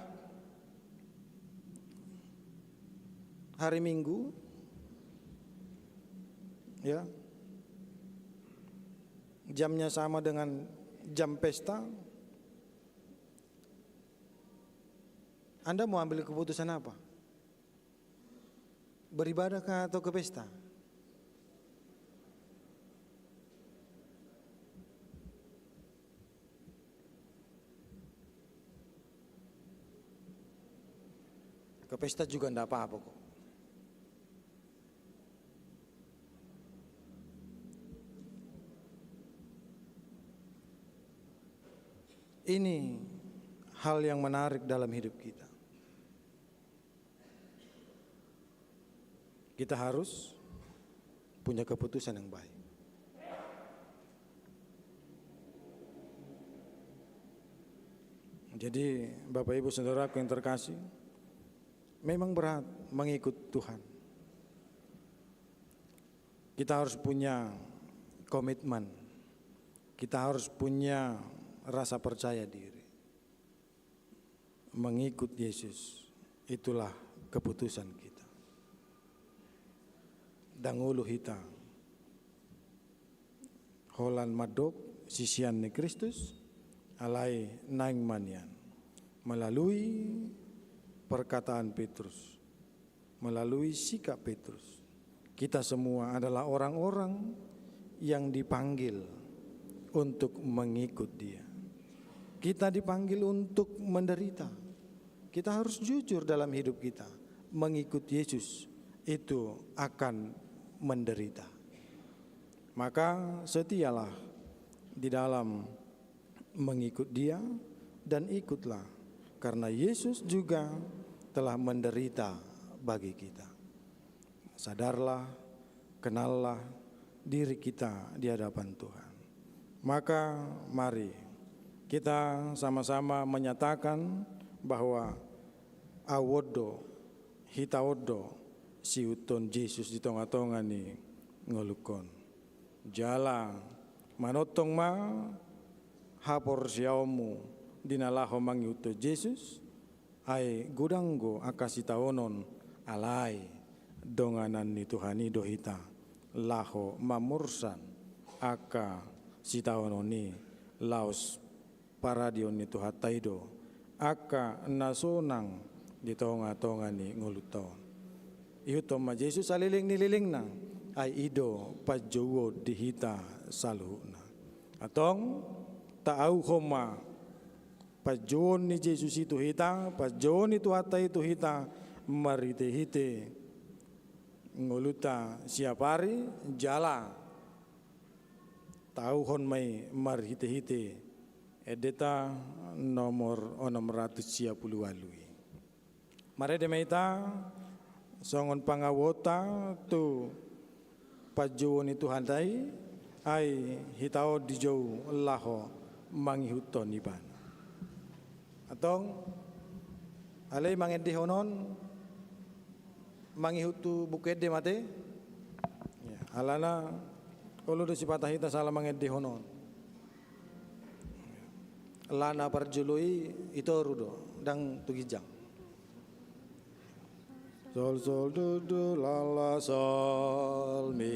hari Minggu, ya, jamnya sama dengan jam pesta, Anda mau ambil keputusan apa? Beribadah kah atau ke pesta? Ke pesta juga ndak apa-apa kok. Ini hal yang menarik dalam hidup kita. Kita harus punya keputusan yang baik. Jadi, Bapak Ibu Saudaraku yang terkasih, memang berat mengikut Tuhan. Kita harus punya komitmen. Kita harus punya rasa percaya diri. Mengikut Yesus, itulah keputusan kita. Ndang olo hita holan mandok sisean ni Kristus, alai naeng ma nian melalui perkataan Petrus, melalui sikap Petrus. Kita semua adalah orang-orang yang dipanggil untuk mengikut Dia. Kita dipanggil untuk menderita. Kita harus jujur dalam hidup kita. Mengikut Yesus itu akan menderita. Maka setialah di dalam mengikut Dia dan ikutlah, karena Yesus juga telah menderita bagi kita. Sadarlah, kenallah diri kita di hadapan Tuhan. Maka mari Kita sama-sama menyatakan bahwa au on do, hita on do siihuthon Jesus di tonga-tonga ni ngolungkon. Jala manongtong ma haporseaonmu di na laho mangihuthon Jesus, ai godang do angka sitaonon, alai donganan ni Tuhan i do hita laho mamursan angka sitaonon i laos paradion ni Tuhanta i do angka na sonang di tonga-tonga ni ngolunta on. Ihuthon ma Jesus saleleng ni lelengna, ai i do panjouon di hita saluhutna. Antong, taauhon ma panjouon ni Jesus i tu hita, panjouon ni Tuhanta i tu hita, marhite-hite ngolunta siapari, jala taauhon ma i marhite-hite endenta nomor onom ratus sia pulu ualu i. Marende ma hita songon pangauonta tu panjouon ni Tuhanta i, ai hita on dijou laho mangihuthon Ibana. Antong, alai mangendehon on, mangihut tu buku ende ma ate. Ya, alana olo do sipata hita sala mangendehon on. Alana parjolo i, i toru do, ndang tu ginjang. Sol, sol, do, do, la, la, sol, mi.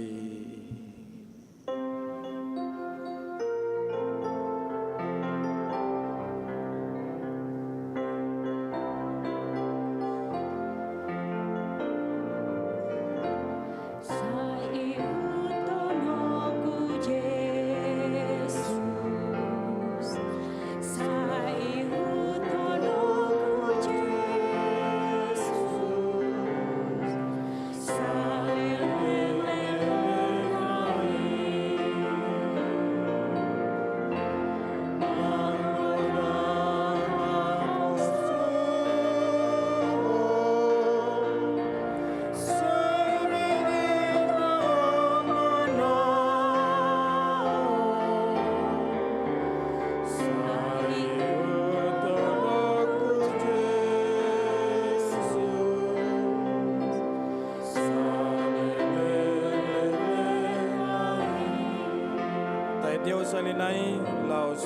Taendehon sahali nai laos.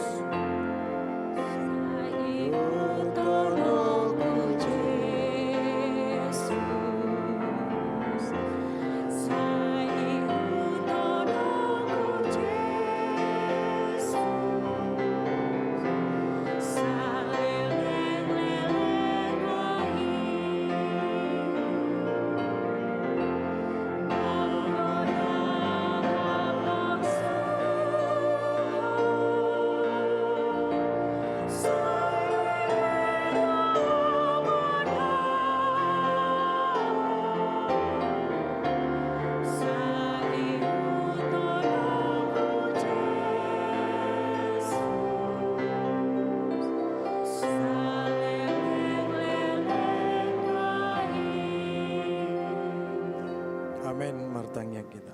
Amen. Martangiang hita.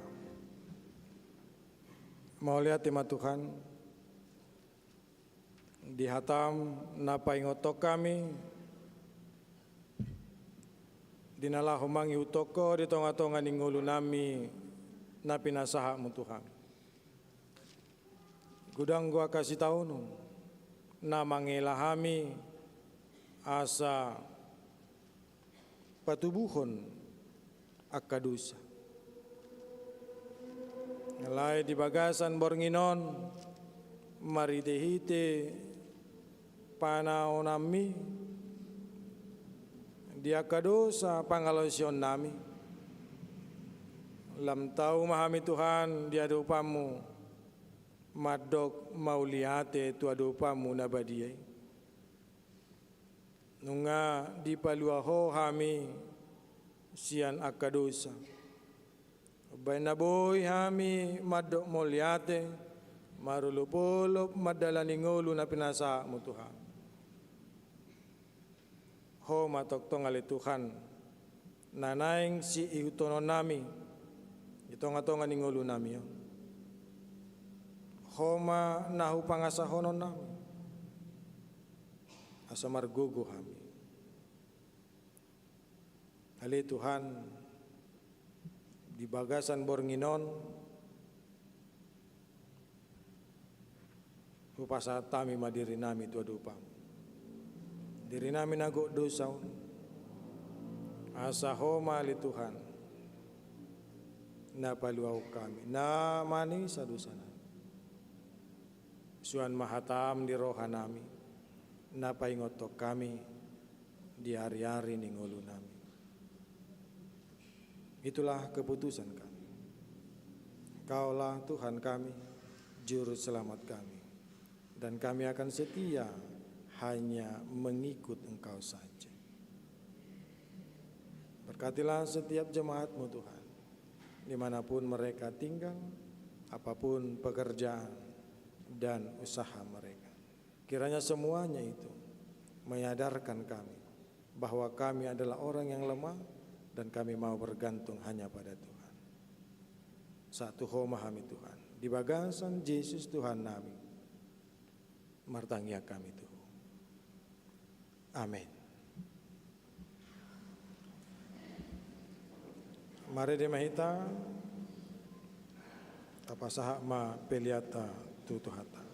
Mauliate ma Tuhan, di hataM na paingothon hami di na laho mangihuthon Ho di tonga-tonga ni ngolunami na pinasahatMu Tuhan. Godang do angka sitaonon na mangela hami asa patubuhon angka dosa. Alai di bagasan borngin on, marhite-hite panaonanMi di angka dosa pangalaosionnami, lam tau ma hami Tuhan di adopanMu, mandok mauliate tu adopanMu na badia i. Nunga dipalua Ho hami sian angka dosa. Umbahen na boi hami mandok mauliate, marolop-olop mandalani ngolu na pinasahatMu Tuhan. Ho ma tongtong ale Tuhan, na naeng siihuthononnami di tonga-tonga ni ngolunami on. Ho ma na hupangasahononnami, asa margogo hami. Ale Tuhan, di bagasan borngin on, hupasahat hami ma dirinami tu adopanMu. Dirinami na gok dosa on, asa Ho ma ale Tuhan, na paluahon hami, na manesa dosanami. Suan ma hataM di rohanami, na paingothon hami di ari-ari ni ngolunami. Itulah keputusan kami. Kaulah Tuhan kami, Juru Selamat kami, dan kami akan setia hanya mengikut Engkau saja. Berkatilah setiap jemaat-Mu, Tuhan, di mana pun mereka tinggal, apa pun pekerjaan dan usaha mereka. Kiranya semuanya itu menyadarkan kami bahwa kami adalah orang yang lemah dan kami mau bergantung hanya pada Tuhan. Sahat tu Ho ma hami, Tuhan. Di bagasan Jesus Tuhannami, martangiang hami tu Ho. Amen. Marende ma hita, tapasahat ma peleanta tu Tuhanta.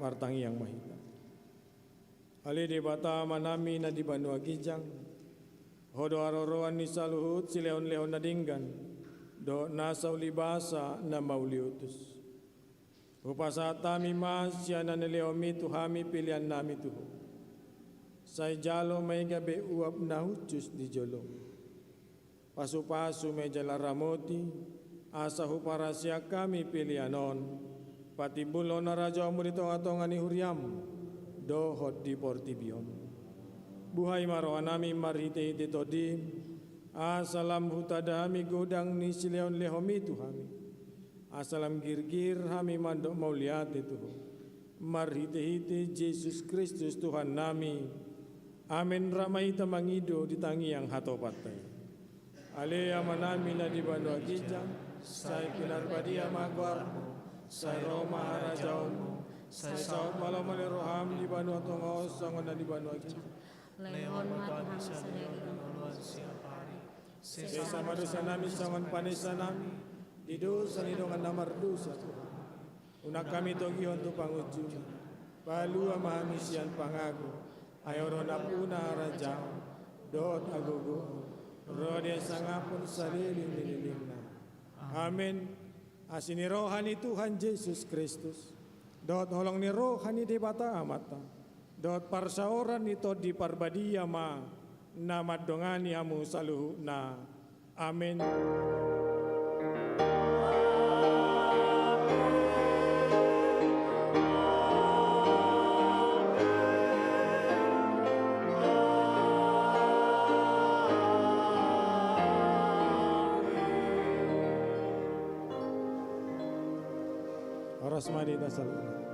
Martangiang ma hita. Ale Debata Amanami na di banua ginjang, Ho do haroroan ni saluhut silehonlehon na denggan dohot nasa ulibasa na mauliutus. Hupasahat hami ma sian na nilehonMi tu hami peleannami tu Ho. Sai jalo ma i gabe uap na hushus di joloM. Pasupasu ma i jala ramoti, asa huparasiak hami pelean on patimbulhon harajaonMu di tongatonga ni huriaM dohot di portibi on. Buhai ma rohanami marhitehite TondiM, asa lam hutanda hami godang ni silehonlehonMi tu hami, asa lam girgir hami mandok mauliate tu Ho. Marhitehite Jesus Kristus Tuhannami. Amen. Rap ma hita mangido di tangiang hatopanta i. Ale Amanami na di banua ginjang, sai pinarbadia ma goarMu, sai ro ma harajaonMu, sai saut ma lomo ni rohaM di banua tonga on songon na di banua ginjang. Lehon ma tu hami sadari on. Sesa ma dosanami songon panesanami di dosa ni dongan na mardosa tu hami. Unang hami togihon tu pangunjunan, palua ma hami sian pangago, ai Ho do nampuna harajaon dohot hagogoon, ro di hasangapon saleleng ni lelengna. Amen. Asi ni roha ni Tuhan Jesus Kristus, dohot holong ni roha ni Debata Amanta, dohot parsaoran ni Tondi Parbadia ma na mandongani hamu saluhutna. Amen. Horas ma di hita saluhutna.